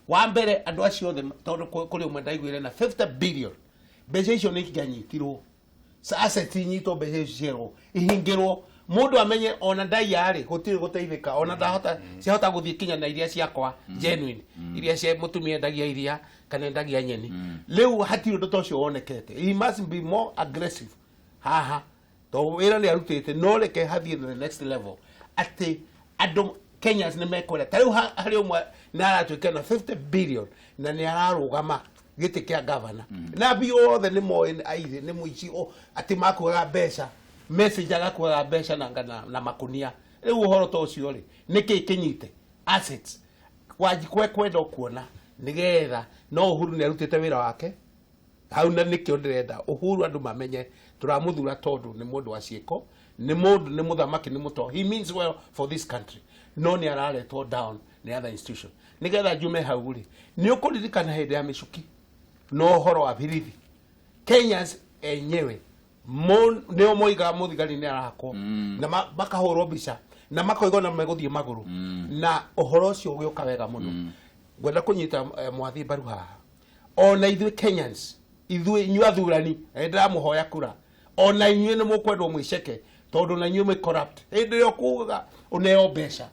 Wa mbere andũ acio othe tondũ kũrĩ ũmwe ndaiguire na 50 billion mbeca icio nĩ ingianyitirwo. Assets inyitwo mbeca icio cierwo ihingĩrwo mũndũ amenye ona ndaiya rĩ gũtirĩ gũteithĩka ona ndahota ciahota gũthiĩ kinya na iria ciakwa genuine iria cia mũtumia endagia iria kana endagia nyeni. Rĩu hatirĩ ũndũ ta ũcio wonekete. He must be more aggressive haha tondũ wĩra nĩ arutĩte no reke hathiĩ to the next level atĩ andũ Kenyans nĩ mekwenda. Ta rĩu harĩ ũmwe nĩ aratuĩka na 50 billion na nĩ ararũgama gĩtĩ kĩa gavana. Na biũ othe nĩ moĩ airĩ nĩ mũici atĩ makuaga mbeca message agakuaga mbeca na makunia. Rĩu ũhoro ta ũcio rĩ nĩkĩ kĩnyite assets Wanjikũ ekwenda kuona nĩgetha no Uhuru nĩ arutĩte wĩra wake hau na nĩkĩo ndĩrenda Uhuru andũ mamenye tũramũthura tondũ nĩ mũndũ wa ciĩko Nĩ mũndũ, nĩ mũthamaki, nĩ mũto, he means well for this country, no nĩ araretwo down nĩ other institution. Nĩgetha njume hau rĩ, nĩ ũkũririkana hĩndĩ ya mĩcuki no ũhoro wa birithi, Kenyans enyewe nĩo moigaga mũthigari nĩ arakwo na makahũrwo mbica na makoiga na megũthiĩ magũrũ, na ũhoro ũcio ũgĩũka wega mũno. Ngwenda kũnyita mwathi mbaru haha, ona ithuĩ Kenyans, ithuĩ inyuĩ athurani, ndĩramũhoya kura, ona inyuĩ nĩ mũkwendwo mwĩceke, tondũ na inyuĩ mwĩ corrupt. Hĩndĩ ĩrĩa ũkugaga ũneo mbeca,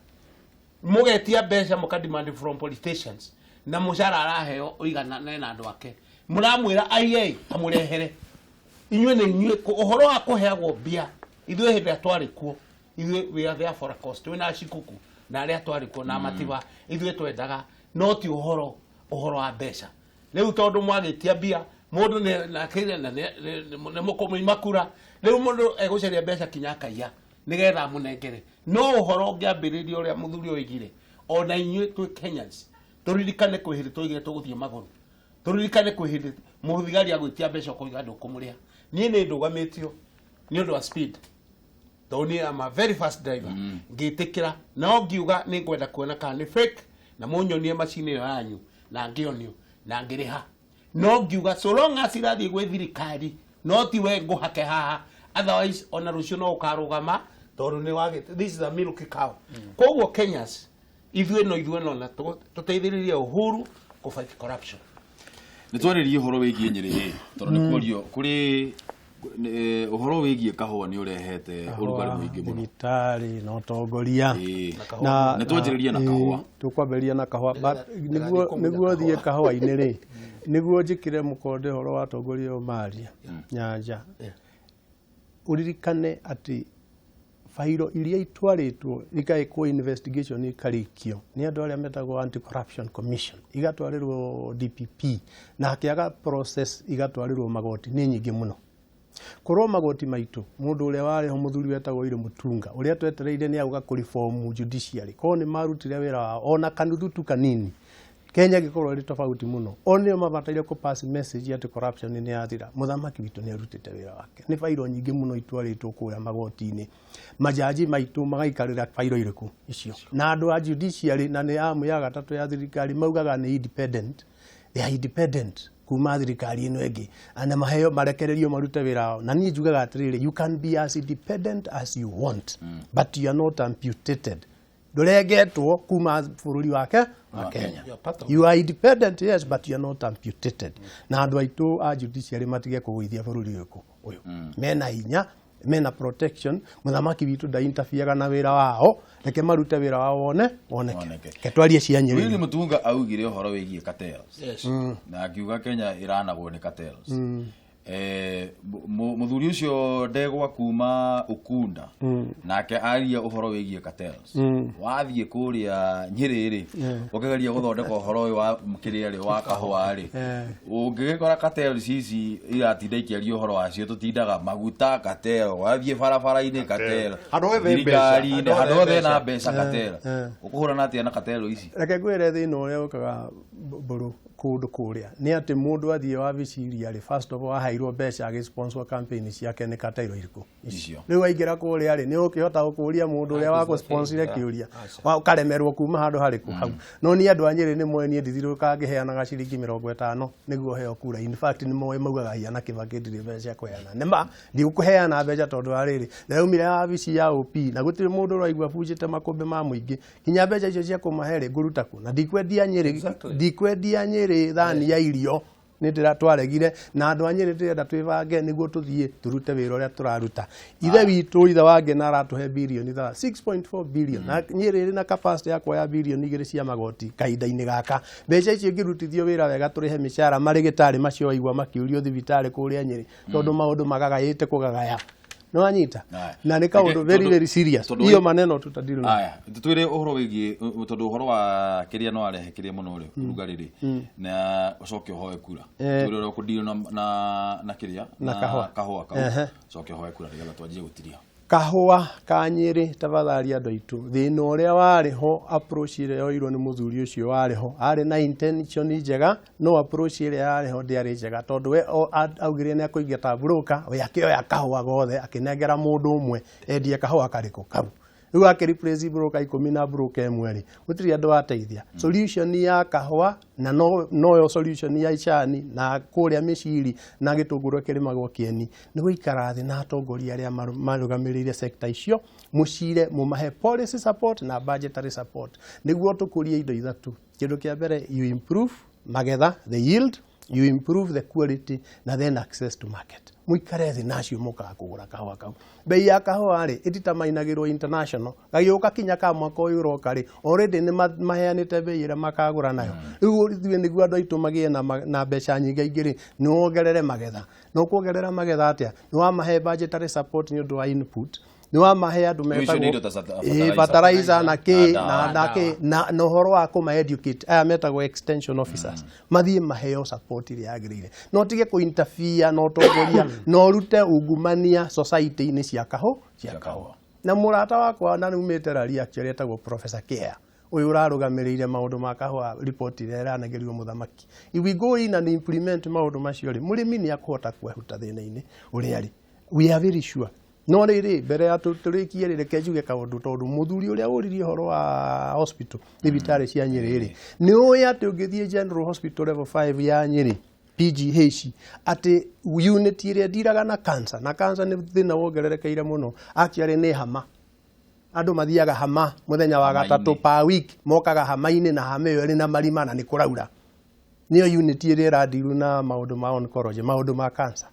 mũgetia mbeca, mũka demand from politicians, na mũcara araheo ũiganane na andũ ake, mũramwĩra IA amũrehere. Inyuĩ nĩ inyuĩ ũhoro wa kũheagwo mbia, ithuĩ hĩndĩ ĩrĩa twarĩ kuo, ithuĩ we are there for a cost, twĩna cikuku na arĩa twarĩ kuo na matiba, ithuĩ twendaga no ti ũhoro wa mbeca. Rĩu tondũ mwagĩtia mbia, mũndũ nĩ mũkũmũima kura, rĩu mũndũ egũcaria mbeca kinya akaiya nĩgetha amũnengere. No ũhoro ũngĩambĩrĩria ũrĩa mũthuri oigire, ona inyuĩ twĩ Kenyans tũririkane kwĩ hĩndĩ twoigire tũgũthiĩ magũrũ, tũririkane kwĩ hĩndĩ mũthigari agwĩtia mbeca ũkoiga ndũkũmũrĩha. Niĩ nĩ ndũgamĩtio nĩ ũndũ wa speed, tondũ niĩ am a very fast driver, ngĩtĩkĩra, no ngiuga nĩ ngwenda kuona kana nĩ fake, na mũnyonie macini ĩyo yanyu, na ngĩonio na ngĩrĩha. No ngiuga so long as irathiĩ gwĩ thirikari, no ti we ngũhake haha, otherwise ona rũciũ no ũkarũgama, tondũ nĩ wagĩte, this is a milk cow. Koguo Kenyans ithuĩ no ithuĩ no na tũteithĩrĩrie Uhuru kũ fight corruption. Nĩ twarĩrie ũhoro wĩgiĩ Nyĩrĩ, tondũ nĩ kuorio kũrĩ ũhoro wĩgiĩ kahũa nĩ ũrehete ũrugarĩ mũingĩ mũno, thibitarĩ na ũtongoria. Na twanjĩrĩrie na kahũa, tũkwambĩrĩria na kahũa, nĩguo thiĩ kahũa-inĩ rĩ, nĩguo njĩkĩre mũkonde ũhoro wa atongoria ũyũ maria Nyanja. Ũririkane atĩ bairo iria itwarĩtwo ikaĩkwo investigation ikarĩkio nĩ andũ arĩa metagwo Anti-Corruption Commission, igatwarĩrwo DPP, na hakĩaga process igatwarĩrwo magoti nĩ nyingĩ mũno. Korwo magoti maitũ, mũndũ ũrĩa warĩ ho mũthuri wetagwo Irĩ Mũtunga, ũrĩa twetereire nĩ auga kũ reform judiciary, korwo nĩ marutire wĩra wao ona kanuthu tu kanini, Kenya gĩkorwo ĩrĩ tofauti mũno. O nĩo mabataire kũ pass message atĩ corruption nĩ yathira. Mũthamaki witũ nĩ arutĩte wĩra wake. Nĩ bairo nyingĩ mũno itwarĩtwo kũrĩa magoti-inĩ, majaji maitũ magaikarĩra bairo irĩkũ icio, na andũ a judiciary na nĩ amu ya gatatũ ya thirikari maugaga nĩ independent, they are independent kuma thirikari ĩno ĩngĩ, na maheo marekererio marute wĩra wao. Na niĩ njugaga atĩrĩrĩ, you can be as independent as you want, but you are not amputated. Ndũrengetwo kuma bũrũri wake wa Kenya. You are independent, yes, but you are not amputated. Na andũ aitũ a judiciary matige kũgũithia bũrũri ũyũ. Mena hinya, mena protection, mũthamaki witũ nda interfere na wĩra wao, reke marute wĩra wao wone woneke. Reke twarie cia Nyĩrĩ. Willy Mutunga augire ũhoro wĩgiĩ cartels, na akiuga Kenya ĩranagwo nĩ cartels. Mũthuri ũcio ndegwa kuma Ukunda nake aria ũhoro wĩgiĩ cartels. Wathiĩ kũrĩa Nyĩrĩ rĩ, ũkĩgeria gũthondeka ũhoro ũyũ wa kĩrĩa rĩ wa kahũa rĩ, ũngĩgĩkora cartels ici iratinda ikĩaria ũhoro wacio, tũtindaga maguta cartel, wathiĩ barabara-inĩ cartel, thirikari-inĩ, handũ hothe na mbeca cartel. Ũkũhũrana atĩa na cartel ici? Reke ngwĩre thĩna ũrĩa ũkaga mbũrũ kũndũ kũrĩa nĩ atĩ mũndũ athiĩ wabici iria rĩ, first of all aheirwo mbeca agĩ-sponsor campaign ciake nĩ cartel irĩkũ icio. Rĩu aingĩra kũrĩa rĩ, nĩ ũkĩhota gũkũria mũndũ ũrĩa wa gũ-sponsor kĩũria, ũkaremerwo kuma handũ harĩkũ hau. No niĩ andũ a Nyĩrĩ nĩ moĩ niĩ ndithiũrũrũkaga ngĩheanaga ciringi 50 nĩguo heo kura. In fact nĩ moĩ maugaga hiana Kĩbakĩ ndirĩ mbeca cia kũheana. Nĩ ma ndigũkũheana mbeca tondũ wa rĩrĩ, ndĩraumire wabici ya OP na gũtirĩ mũndũ ũraigua bunjĩte makũmbĩ ma mũingĩ, nginya mbeca icio cia kũmahe rĩ ngũruta kũ? Na ndikwendia Nyĩrĩ, ndikwendia Nyĩrĩ thani ya irio, nĩ ndĩratwaregire. Na andũ a Nyĩrĩ ndĩrenda twĩbange nĩguo tũthiĩ tũrute wĩra ũrĩa tũraruta. Ithe witũ ithe wa Ngena aratũhe birioni 6.4 billion, na Nyĩrĩ ĩrĩ na capacity ya kuoya birioni 2 cia magoti kahinda-inĩ gaka. Mbeca icio ingĩrutithio wĩra wega tũrĩhe mĩcara marĩ gĩtarĩ macio waigua makĩũrio thibitarĩ kũrĩa Nyĩrĩ, tondũ maũndũ magagayĩte kũgagaya. Nĩ wanyita? Na nĩ kaũndũ very very serious. Iyo maneno tutadiru. Aya, twĩre ũhoro wĩgiĩ tondũ ũhoro wa kĩrĩa no arehe kĩrĩa mũno rĩ, ũrugarĩ rĩ, na ũcoke ũhoe kura. Twĩre ũrĩa ũkũdeal na kĩrĩa na kahũa kau, ũcoke ũhoe kura nĩgetha twanjie gũtiria. Kahũa ka Nyĩrĩ tafadhali andũ aitũ, thĩna ũrĩa warĩ ho, approach ĩrĩa yoirwo nĩ mũthuri ũcio warĩ ho, arĩ na intention njega, no approach ĩrĩa yarĩ ho ndĩarĩ njega, tondũ we augire nĩ akũingata broker, we akĩoya kahũa gothe akĩnengera mũndũ ũmwe endie kahũa karĩkũ kau. Rĩu akĩ replace broker 10 na broker ĩmwe rĩ, gũtirĩ andũ ateithia. Solution ya kahũa na noyo solution ya icani na kũrĩa mĩciri na gĩtũngũrũ kĩrĩmagwo kĩeni nĩ gũikara thĩ na atongoria arĩa marũgamĩrĩire sector icio, mũcire mũmahe policy support na budgetary support nĩguo tũkũrie indo ithatũ. Kĩndũ kĩa mbere, you improve magetha, the yield, you improve the quality na then access to market. Mũikare thĩ nacio mũkaga kũgũra kahũa kau. Bei ya kahũa rĩ ĩtitamainagĩrwo international, gagĩũka kinya ka mwaka ũyũ ũroka rĩ, already nĩ maheanĩte bei ĩrĩa makagũra nayo. Rĩu ithuĩ nĩguo andũ aitũ magĩe na mbeca nyingĩ rĩ, nĩ wongerere magetha. Na ũkuongerera magetha atĩa? Nĩ wamahe budgetary support nĩ ũndũ wa input, nĩ wamahe andũ metagwo fertilizer na kĩ na kĩ na ũhoro wa kũma educate aya metagwo extension officers, mathiĩ maheo support ĩrĩa yagĩrĩire, no tige kũ interfere na ũtongoria, na ũrute ungumania society-inĩ cia kahũa. Na mũrata wakwa na numĩte Raria actually etagwo Professor Kea, ũyũ ũrarũgamĩrĩire maũndũ ma kahũa, report ĩrĩa ĩranegerio mũthamaki. If we go in and implement maũndũ macio rĩ, mũrĩmi nĩ akũhota kwehuta thĩna-inĩ ũrĩa rĩ, we are very sure. No rĩrĩ, mbere ya tũrĩkie rĩ, reke njuge kaũndũ, tondũ mũthuri ũrĩa ũririe ũhoro wa hospital, thibitarĩ cia Nyĩrĩ rĩ, nĩ ũĩ atĩ ũngĩthiĩ General Hospital level 5 ya Nyĩrĩ PGH, atĩ unit ĩrĩa ndiraga na cancer, na cancer nĩ thĩna wongererekeire mũno, actually nĩ hama. Andũ mathiaga hama mũthenya wa gatatũ per week, mokaga hama-inĩ na hama ĩyo ĩrĩ na marima na nĩ kũraura. Nĩyo unit ĩrĩa ĩrandiru na maũndũ ma oncology, maũndũ ma cancer.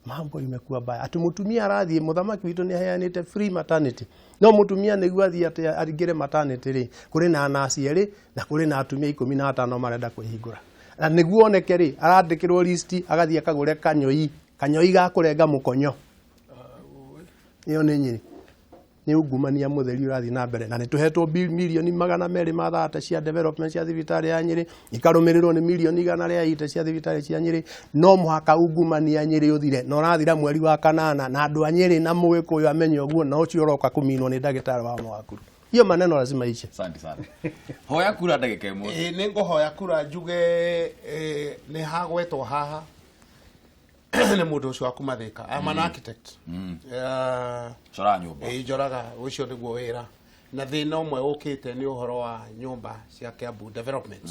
Mambo imekuwa mbaya. Ati mutumia arathiĩ, mũthamaki witũ nĩ aheanĩte free maternity, no mutumia nĩguo athiĩ atĩ aringĩre maternity rĩ, kũrĩ na nurse erĩ na kũrĩ na atumia 15 marenda kwĩhingũra. Na nĩguo oneke rĩ, arandĩkĩrwo list agathiĩ akagũre kanyoi ga kũrenga mũkonyo. Ĩyo nĩ Nyĩrĩ. Nĩ ungumania mũtheri ũrathiĩ na mbere, na nĩ tũhetwo mirioni 230 cia development cia thibitarĩ ya Nyĩrĩ, ikarũmĩrĩrwo nĩ mirioni 180 cia thibitarĩ cia Nyĩrĩ. No mũhaka ungumania Nyĩrĩ ũthire, na ũrathira mweri wa kanana, na andũ a Nyĩrĩ na Mũgĩkũyũ amenye ũguo, na ũcio ũroka kũminwo nĩ ndagĩtarĩ wa Mwakuru. Hiyo maneno lazima ishe. Asante sana. Hoya kura ndagĩka ĩmwe. Nĩ ngũhoya kura njuge nĩ hagwetwo haha nĩ mũndũ ũcio wa kuma Thika. I'm an architect. Cora nyũmba. Njoraga ũcio nĩguo wĩra. Na thĩna ũmwe ũkĩte nĩ ũhoro wa nyũmba cia Kiambu development.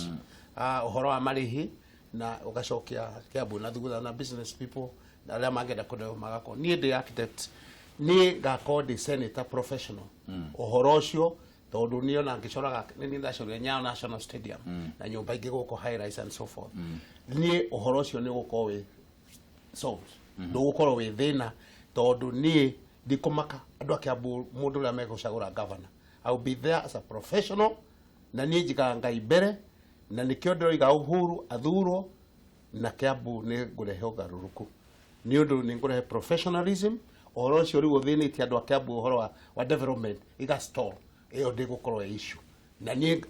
Ũhoro wa marĩhi na ũgacokia Kiambu na thutha na business people na arĩa mangĩenda kũndũ magakorwo. Niĩ ndĩ architect, niĩ ngakorwo ndĩ senator professional. Ũhoro ũcio tondũ niĩ ona ngĩcoraga nĩ ndacorire Nyayo National Stadium na nyũmba ingĩ gũkũ high rise and so forth. Niĩ ũhoro ũcio nĩ ũgũkorwo wĩ solved. Ndũgũkorwo wĩ thĩna tondũ niĩ ndikũmaka andũ a Kiambu mũndũ ũrĩa megũcagũra governor. I will be there as a professional, na niĩ njigaga Ngai mbere, na nĩkĩo ndĩroiga Uhuru athurwo na Kiambu nĩ ngũrehe ũgarũrũku. Nĩ ũndũ nĩ ngũrehe professionalism, ũhoro ũcio rĩu ũthĩnĩtie andũ a Kiambu ũhoro wa development iga stall, ĩyo ndĩgũkorwo ĩ issue. Na niĩ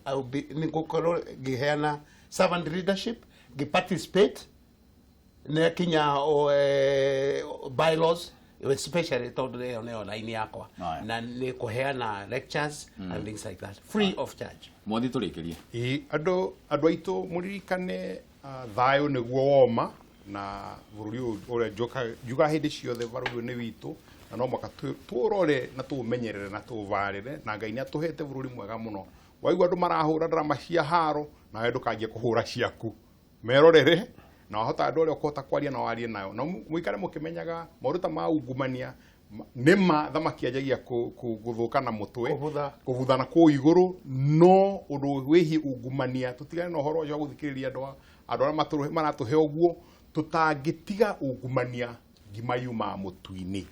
nĩ ngũkorwo ngĩheana servant leadership, ngĩ participate nĩ kinya bylaws, especially tondũ ĩyo nĩyo line yakwa, na nĩ kũheana lectures and things like that free of charge. Mwathi tũrĩkĩrie. Andũ aitũ mũririkane thayũ nĩguo woma, na bũrũri ũyũ ũrĩa njuga hĩndĩ ciothe bũrũri ũyũ nĩ witũ, na no mũhaka tũũrore na tũũmenyerere na tũũbarĩre, na Ngai nĩ atũhete bũrũri mwega mũno. Waigua andũ marahũra drama cia haro, nawe ndũkanjie kũhũra ciaku, merorere na wahota andũ arĩa ũkũhota kwaria na warie nayo, na mũikare mũkĩmenyaga maũndũ ta ma ungumania nĩ ma thamaki anjagia gũthũka na mũtwe, kũbutha na kũu igũrũ, no ũndũ wĩgiĩ ungumania tũtigane na ũhoro ũcio wa gũthikĩrĩria andũ arĩa maratũhe ũguo. Tũtangĩtiga ungumania ngima yumaga mũtu-inĩ.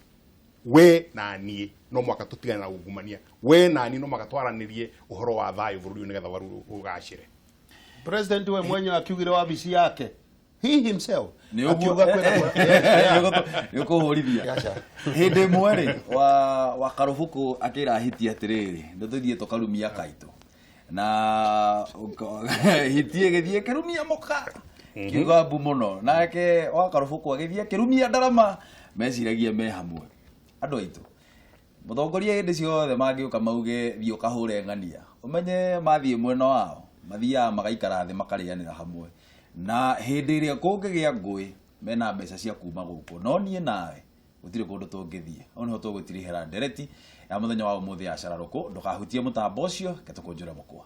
We na niĩ no mũhaka tũtigane na ungumania, we na niĩ no mũhaka twaranĩrie ũhoro wa thayũ bũrũri ũyũ nĩgetha ũgacĩre. President we mwenyewe akiugire wabici yake, he himself akiuga nĩ ũkũhũrithia. Hĩndĩ ĩmwe rĩ, wa Karũbũkũ akĩra Hiti atĩrĩrĩ, nĩ tũthiĩ tũkarumia kaitũ, na Hiti ĩgĩthiĩ ĩkĩrumia mũka kiuga mbu mũno, nake wa Karũbũkũ agĩthiĩ akĩrumia ndarama, meciragia me hamwe. Andũ aitũ, Mũtongoria hĩndĩ ciothe mangĩũka mauge thiĩ ũkahũre ng'ania, ũmenye mathiĩ mwena wao mathiaga magaikara thĩ makarĩanĩra hamwe, na hĩndĩ ĩrĩa kũngĩgĩa ngũĩ mena mbeca cia kuma gũkũ, no niĩ nawe gũtirĩ kũndũ tũngĩthiĩ. Hau nĩho tũgũtirihĩra ndereti ya mũthenya wa ũmũthĩ ya cararũkũ. Ndũkahutie mũtambo ũcio, ke tũkũnjũre mũkwa.